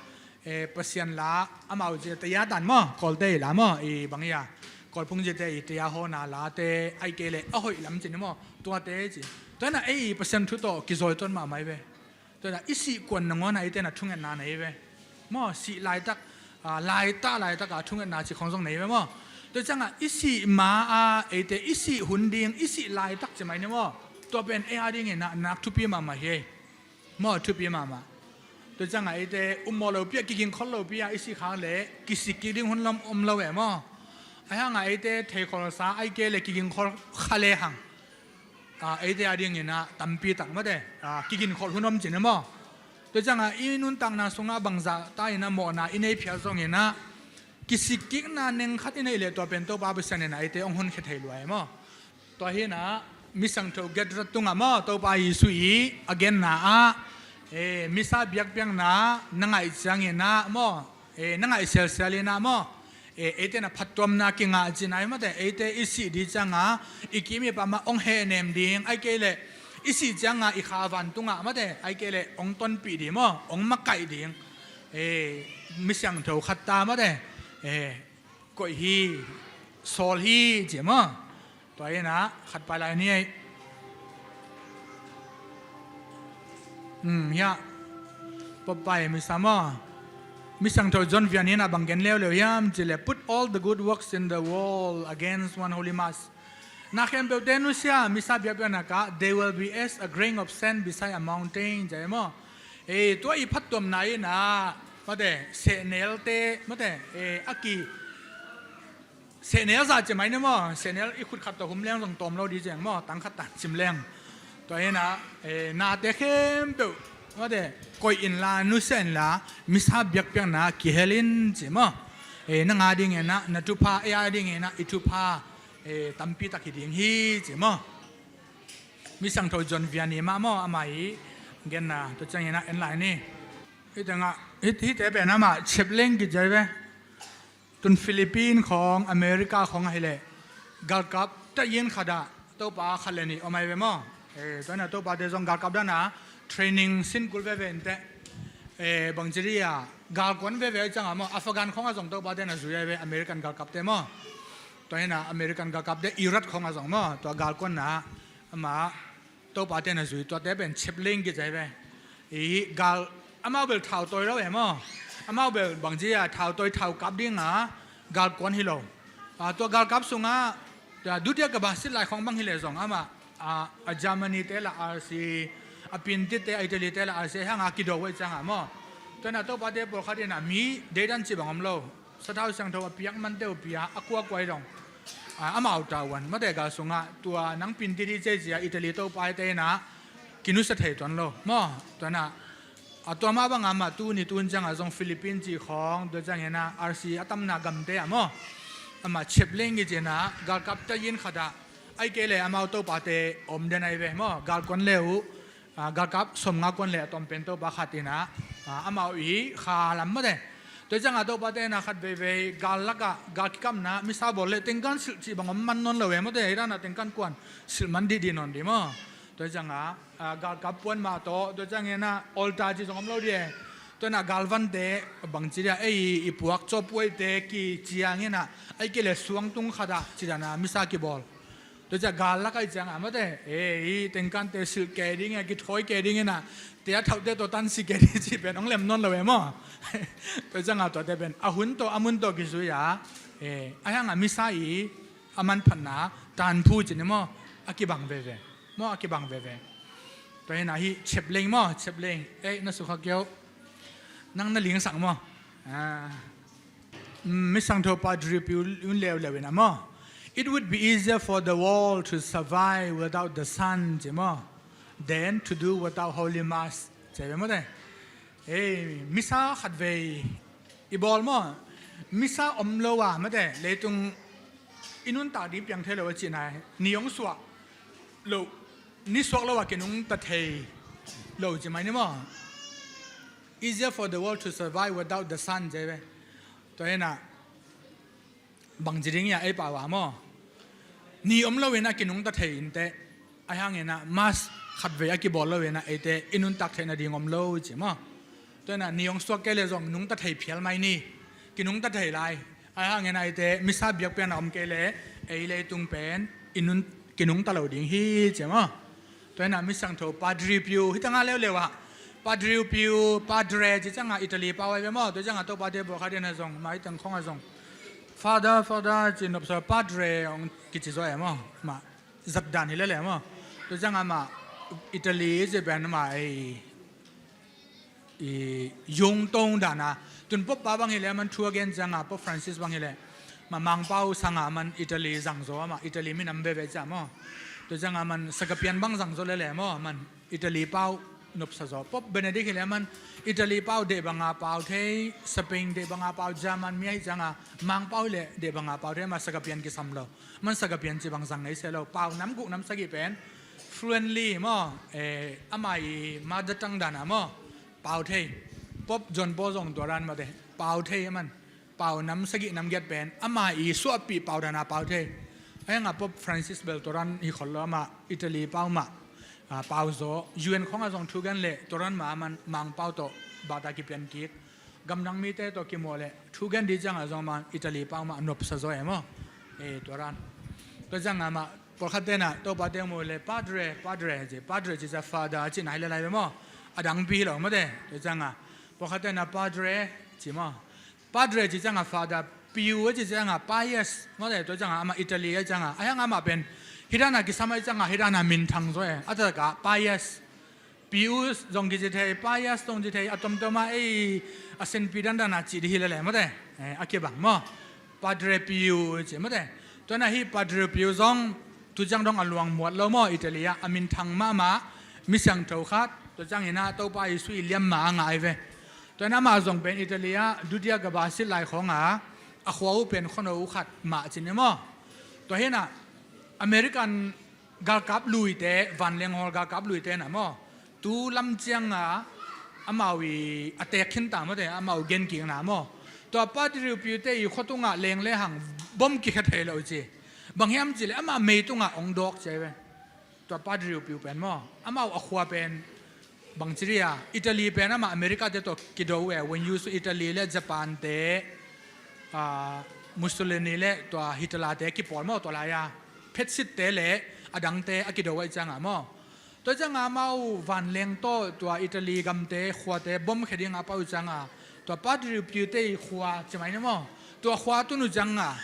Eh, Pasian la amau ci tayatan maw, Kawlte i la maw, i bang ia. Kawlphung cite i taya hawna late ai kei leh a hoih lam cin maw. Tuate ci. Tua inah ei Pasian thu tawh kizawi tuan mahmah hi ve. Tua inah i sih kuan nangawnah eite na thungetna nei ve. Maw, sih laitak, ah, laitah laitaka thungetna ci khong zong nei ve maw. Tua ciangah i sih ma-a eite i sih hun ding, i sih laitak ci mai ni maw. Tua pen ei a dinginah nak thupi mahmah hi. Maw, thupi mahmah. Tua ciangah eite ummawh lopi-a, kigingkhol lopi-a i sih khak leh kisik kik ding hun lam om lo e maw. Ahi hangah eite theikholsa ai kei leh kigingkhol kha lehang, ah, eite a dinginah tampi tak mate, ah, kigingkhol hun om cin e maw. Tua ciangah i nuntakna sungah bangzah ta inah mawhna i nei phial zonginah kisikkikna neng khat i neih leh tua pen Topa Pasian inah eite hong honkhia thei lua e maw. Tua hinah misiangtho Gertrud tungah maw, Topa Jesu i a genna ah, eh, misa biakpiakna na ngaih cianginah maw, eh, na ngaih sialsial inah maw, eh, eite na phattuamna kingah cin ai mate, eite i sih ding ciangah i kim i pam ah hong hehnem ding, ai kei leh i sih ciangah i kha vantungah mate, ai kei leh hong tonpih ding maw, hong makaih ding, eh, misiangtho khat ta mate, eh, koih hi, sawl hi ci maw. Tua inah khat pai lai ni ei. Hmm, hiah. Pop pai misa maw. Misiangtho John Vianney inah bang gen leuleu hiam cih leh, "Put all the good works in the world against one holy mass." Na khempeuhte nusia, misa biakpiakna kah, "They will be as a grain of sand beside a mountain," ci maw. Eh, tua i phattuamna inah mate, sehnelte mate, eh, a ki Sehnel zah ci mai ni maw, sehnel i khut khat tawh hum leng zong tawm lo ding ciang maw, tang khat tan cim leng. Tua hinah, eh, nate khempeuh mate, koih inla, nusia inla, misa biakpiakna kihel in ci maw. Eh, nang a dinginah na thupha, ei a dinginah i thupha, eh, tampi tak hi ding hi ci maw. Misiangtho John Vianney mah maw, amah i genna, tua cianginah en lai ni. Hih tengah, hih, hihte pen amah chep leng kiciai ve. Tun Philippine khawng, America khawng ahih leh galkap tayin khatah Topa khat le nih om ahi ve maw. Eh, tua inah Topate zong galkap dana training sin kul veve inteh. Eh, bangci dih a galkuan veve ahi ciangah maw, Afghan khawngah zong Topate na zui ahi ve, American galkapte maw. Tua inah American galkapte Iraq khawngah zong maw, tua galkuanna amah Topate na zui, tuate pen chep leng kiciai ve. I gal, amau bel thau tawi lo e maw. Amau bel bangci a thau tawi, thau kap dinga galkuan hi lo. Ah, tua galkap sungah, tua dutia ka basit lai khawng bang hi leh zong amah, ah, a Germany te la R C, a Pintit te, a Italy te la R C, hanga kido uh ahi ciangah maw. Tua inah Topate pawlkhat inah mi deidan cih bang om lo. Sathau siangtho a piak mante uh pia, a kuakua hi dong. Ah, amau tauan mate gal sungah, tua nang Pintit hi cei cia Italy Topate inah kinusia thei tuan lo maw. Tua inah, a tua mah bangah amah tuni tun ciangah zong Philippine cih khawng, tua cianginah R C a tamna gamte ah maw, amah chep leng hi cinah galkap tayin khatah, ahih kei leh amau Topate om den ahi ve maw, galkuan le uh. Ah, galkap sawmnga kuan le a tawm pen Topa khat inah, ah, amau i kha lam mate. Tua ciangah Topate inah khat veivei gal lakah, gal kikamna misa bawl leh tengkan silh cih bang om man nawn lo e mate, hih danah tengkan kuan silh man dihdih nawn dih maw. Tua ciangah, ah, galkap puan mah tawh, tua cianginah altar cih zong om lo dih e. Tua inah galvante bangci dih a, ei i puak cawpuaite kicianginah, ahih kei leh suangtung khatah ci dana misa kibawl. Tua ciah gal lak ahi ciangah mate, eh, i tengkante silh kei ding e, kithawi kei ding inah, tia thauhte tawh tansi kei ding cih pen hong lem nawn lo e maw. Tua ciangah tuate pen a hun tawh a mun tawh kizui a, eh, ahi hangah misa i a manphatna tanphu cin i maw, a kibang veve maw, a kibang veve. Tua hinah hih chep leng maw, chep leng, eh, na sukha keu. Nang na lingsak maw. Ah. Mm, Misiangtho Padre Pio un leuleu in a maw, "It would be easier for the world to survive without the sun," ci maw, "than to do without Holy Mass," ci ve maw te. Ei, misa khatvei i bawl maw, misa om lo a maw te, leitung i nuntak ding piang thei lo a cihna, ni hong suak lo, ni suak lo a kinungta thei lo ci mai ni maw. Easier for the world to survive without the sun, ci ve. Tua hi a, bang ci ding ia ei pau a maw? Ni om lo in a kinungta thei in teh, ahi hangin a mask khat vei a kibawl lo in a eite i nuntak theih nading om lo ci maw? Tua hi a ni hong suak kei leh zong nungta thei phial mai ni, kinungta thei lai. Ahi hangin a eite misa biakpiakna om kei leh ei leitung pen i nun, kinungta lo ding hi ci maw? Tua hi a mi siangtho Padre Pio, hi tangah leuleu ah Padre Pio, Padre ci ciangah Italy pau ahi ve maw? Tua ciangah Topate pawlkhat in a zong, mah i teng khong a zong Father, Father ci nopsa, Padre hong kici zaw e maw? Mah zatdan hi lele maw? Tua ciangah mah Italy ci pen mah ei i yung tong dan a, tun Pope pa bang hi leh a man thu a gen ciangah, Pope Francis bang hi leh mah Mangpau sangah a man Italy zang zaw a, mah Italy minam veve ciah maw? Tua ciangah a man sagapian bang zang zaw lele maw? A man Italy pau nopsa zaw. Pope Benedict hi leh a man Italy pau deh banga pau thei, Spain deh banga pau, German mi ahi ciangah Mangpau hi leh deh banga pau thei, mah sagapian kisam lo. A man sagapian ci bang zang ngei se lo. Pau nam guk nam sagih pen fluently maw, eh, ama i mother tongue dan a maw, pau thei. Pope John Paul zong tua dan mah teh, pau thei a man. Pau nam sagih nam giat pen ama i suahpih pau dan a pau thei. Ahi hangah Pope Francis bel tua dan hi khol lo, amah Italy pau mah, ah, pau zaw. U N khong a zong thu gen leh tua dan mah a man Mangpau tawh bata kipian kik. Gamdang mite tawh kimuh leh thu gen ding ciangah zong a man Italy pau mah nopsa zaw e maw? Eh, tua dan. Tua ciangah mah pawlkhat ten a Topate hong muh leh Padre, Padre ci, Padre ci ciah Father a cihna hi lel lai ve maw? A dangpi hi lo maw teh. Tua ciangah pawlkhat ten a Padre ci maw? Padre ci ciangah Father, Pio a ci ciangah Pius maw teh. Tua ciangah amah Italy ahi ciangah, ahi hangah amah pen hi dan a kisam ahi ciangah hi dan a minthang zaw e. A takah Pius, Pius zong kici thei, Pius zong ci thei, a tomtom a ei a senpi dandan a cih ding hi lele maw teh. Eh, a kibang maw? Padre Pio ci maw teh. Tua hi a hi Padre Pio zong tu ciang dong a luang muat lo maw, Italy ah a minthang mahmah mi siangtho khat. Tua ciangin a Topa Jesu i liamma a ngah ahi ve. Tua hi a amah zong pen Italy ah Dudia Gaba sit lai khawng a, a khua uh pen khuano uh khat mah ci ni maw? Tua hi a American galkap luite, vanleng hawl galkap luite na maw, tu lam cianga amau i a teek khin ta maw teh, amau genkikna maw. Tua Padre Pio te i khua tungah leng lehang bom kikhia thei lo ci. Bang hiam cih leh amah mei tungah hong dawk ci ahi ve. Tua Padre Pio pen maw, amau a khua pen bang ci dih a, Italy pen amah America te tawh kido uh e. When you Italy le Japan te, ah, Mussolini le tua Hitler te kipawl maw, tua lai-a phetsit te le a dangte a kido uh ahih ciangah maw. Tua ciangah amau vanleng tawh tua Italy gamte khuate bom khia dingah a pau uh ciangah, tua Padre Pio te i khua ci mai ni maw, tua khua tun uh ciangah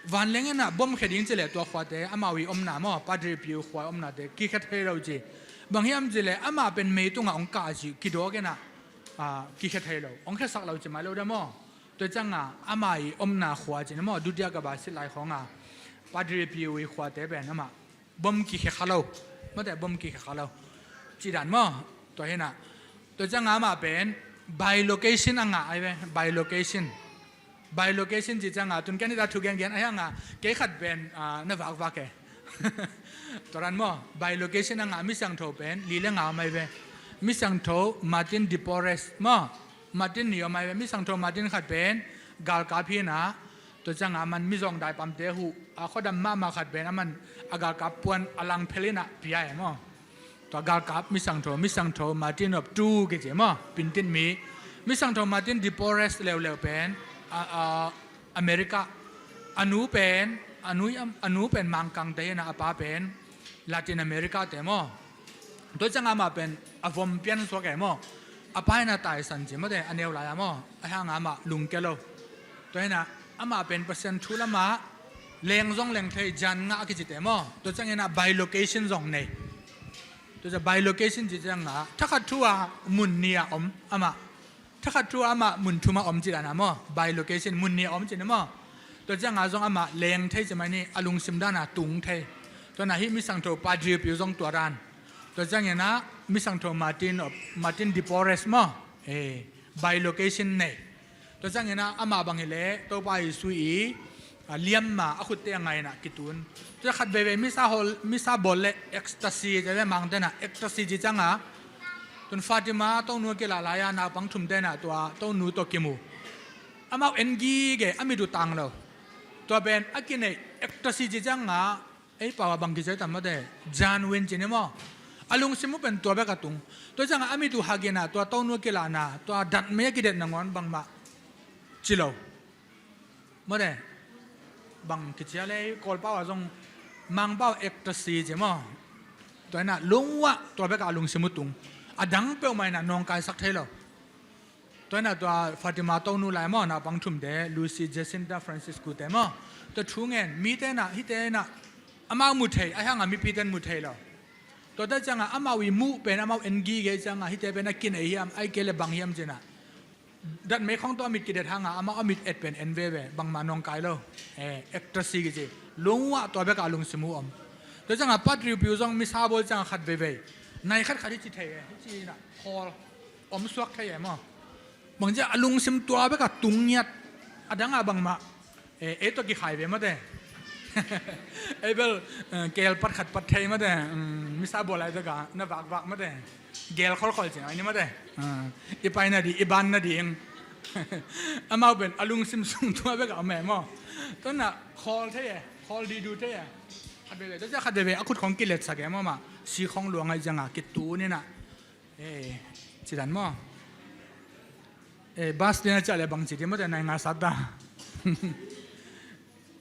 vanleng in ah bom khia ding ci leh tua khuate amau i omna maw, Padre Pio khua omnate kikhia thei lo ci. Bang hiam cih leh amah pen mei tungah hong kah ci, kidawk in ah, ah, kikhia thei lo, hong khiasak lo ci mai lo dah maw. Tua ciangah amah i omna khua ci ni maw, Dudia Gaba sit lai khawngah Padre Pio i khuate pen amah bom kikhia kha lo, maw teh, bom kikhia kha lo cih dan maw. Tua hi a, tua ciangah amah pen bilocation a ngah ahi ve, bilocation. Bilocation cih ciangah tun ken i ta thu gengen ahi hangah kei khat pen, ah, na vakvak e. Tua dan maw, bilocation a ngah mi siangtho pen li le nga om ahi ve. Mi siangtho Martin de Porres maw, Martin nih om ahi ve. Mi siangtho Martin khat pen galkap hi a, tua ciangah a man mizawng daipamte huh a, khuadam mahmah khat pen a man a galkap puan a langphel in ah pia e maw. Tua galkap mi siangtho, mi siangtho Martin of Tours kici maw, Pintin mi. Mi siangtho Martin de Porres leuleu pen, a, a, America. A nu pen, a nu, a nu pen Mangkang te hi a, a pa pen Latin America te maw. Tua ciangah amah pen a vom pian suak e maw. A pa in a taisan ci maw teh, a neu lai-a maw, ahi hangah amah lungkia lo. Tua hi a, amah pen Pasian thu lamah leng zong leng thei, jan ngah a kicite maw. Tua ciangin a bilocation zong nei. Tua ciang bilocation cih ciangah thakhat thu-a mun nih a om amah. Thakhat thu-a amah mun thum a om cih dan a maw, bilocation, mun nih a om cih na maw. Tua ciangah zong amah leng thei ci mai ni, a lungsim dan a tung thei. Tua hi a, hih mi siangtho Padre Pio zong tua dan. Tua ciangin a mi siangtho Martin of, Martin de Porres maw, eh, bilocation nei. Tua ciangin a amah bang hi leh Topa Jesu i, a, liamma a khutte a ngah in a kitun. Tua khat veivei misa hawl, misa bawl le ecstasy ci ve, Mangte in a ecstasy cih ciangah Tun Fatima tonu a kilah lai-a naupang thumte na tua tonu tawh kimu. Amau en gige, a mit uh tang lo. Tua pen a kineih ecstasy ci cianga, ei pau a bang kici tam mate, genuine ci ni maw? A lungsim uh pen tua bek a tung. Tua cianga a mit uh hagina tua tonu a kilahna, tua datmei a kidet nangawn bangmah ci lo. Mate, bang kici a lei, Kawl pau a zong, Mang pau ecstasy ci maw? Tua ina lungua tua bek a lungsim uh tung. A dang peuhmah ina nawngkaisak thei lo. Tua ina tua Fatima tonu lai maw, naupang thumte, Lucy, Jacinta, Francisco te maw? Tua thu ngen, mite ina, hite ina, amau mu thei, a hanga mipite in mu thei lo. Tua ta cianga amau i muh pen, amau en gige cianga, hite pen a kineih hiam, ai kei le bang hiam cina. Datmei khong tawh a mit kidet hanga, amau a mit et pen en veve, bangmah nawngkai lo. Eh, ecstasy kici. Lungua tua bek a lungsim uh om. Tua cianga patriupiu zong misa bawl cianga khat veivei. Nai khat khat hi ci thei, eh, hi ci ina, khawl. Om suak thei e maw? Bang cia a lungsim tua bek a tung ngiat, a dang a bangmah, eh, ei tawh kikhai ve mate. Ei bel, eh, keel pat khat pat thei mate, mm, misa bawl lai tawh ka na vakvak mate. Geel kholkhol cin ai ni mate. Ah, i pai na di, i ban na ding. Amau pen a lungsim sung tua bek a om e maw? Tua ina khawl thei e, khawl didu thei e. Khat veve, tua cia khat veve a khut khong kiletsak e maw ma. Si khong luang ai cianga kitu nina. Eh, ci dan maw? Eh, bus te na ciah le bang ci di mate, nai nga sat ta.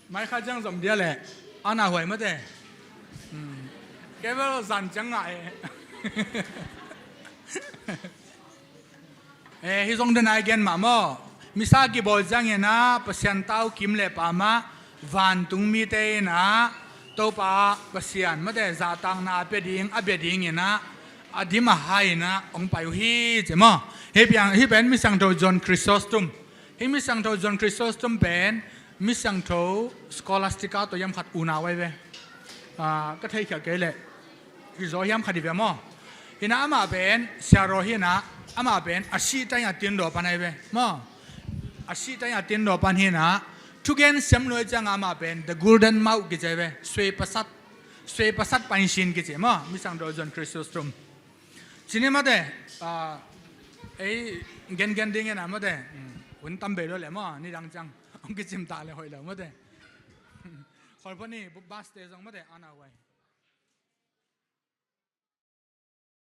Mai kha ciang zom dia le, ana huai mate. Hmm. Kei bel zan ciang ngah eh. Eh, hi zong den ai gen mah maw? Misa kibawl ciang ina, Pasian tau kim le pamah, vantung mite ina, Topa Pasian mate, zahtakna a pia ding, a bia ding ina, a dim a hai ina, hong pai uh hi ci maw? Hi piang, hi pen Misiangtho John Chrysostom. Hi Misiangtho John Chrysostom pen, Misiangtho Scholastica tawh hiam khat unau ai ve. Ah, ka theikhial kei leh. Hi zaw hiam khat hi ve maw? Ina amah pen, siaraw hi ina, amah pen, a sih taina tindaw pan ai ve. Maw? A sih taina tindaw pan hi ina, thugen siam luai cianga amah pen, the golden mouth kici ai ve. Suai pasat, suai pasat painsin kici maw? Misiangtho John Chrysostom. Cini mate, ah, ei, gengen ding ina mate. Hmm, hun tam bei lo le maw, nidang ciang. Hong kicim ta le hoih lo mate. Kholphoni, bus te zong mate, ana huai.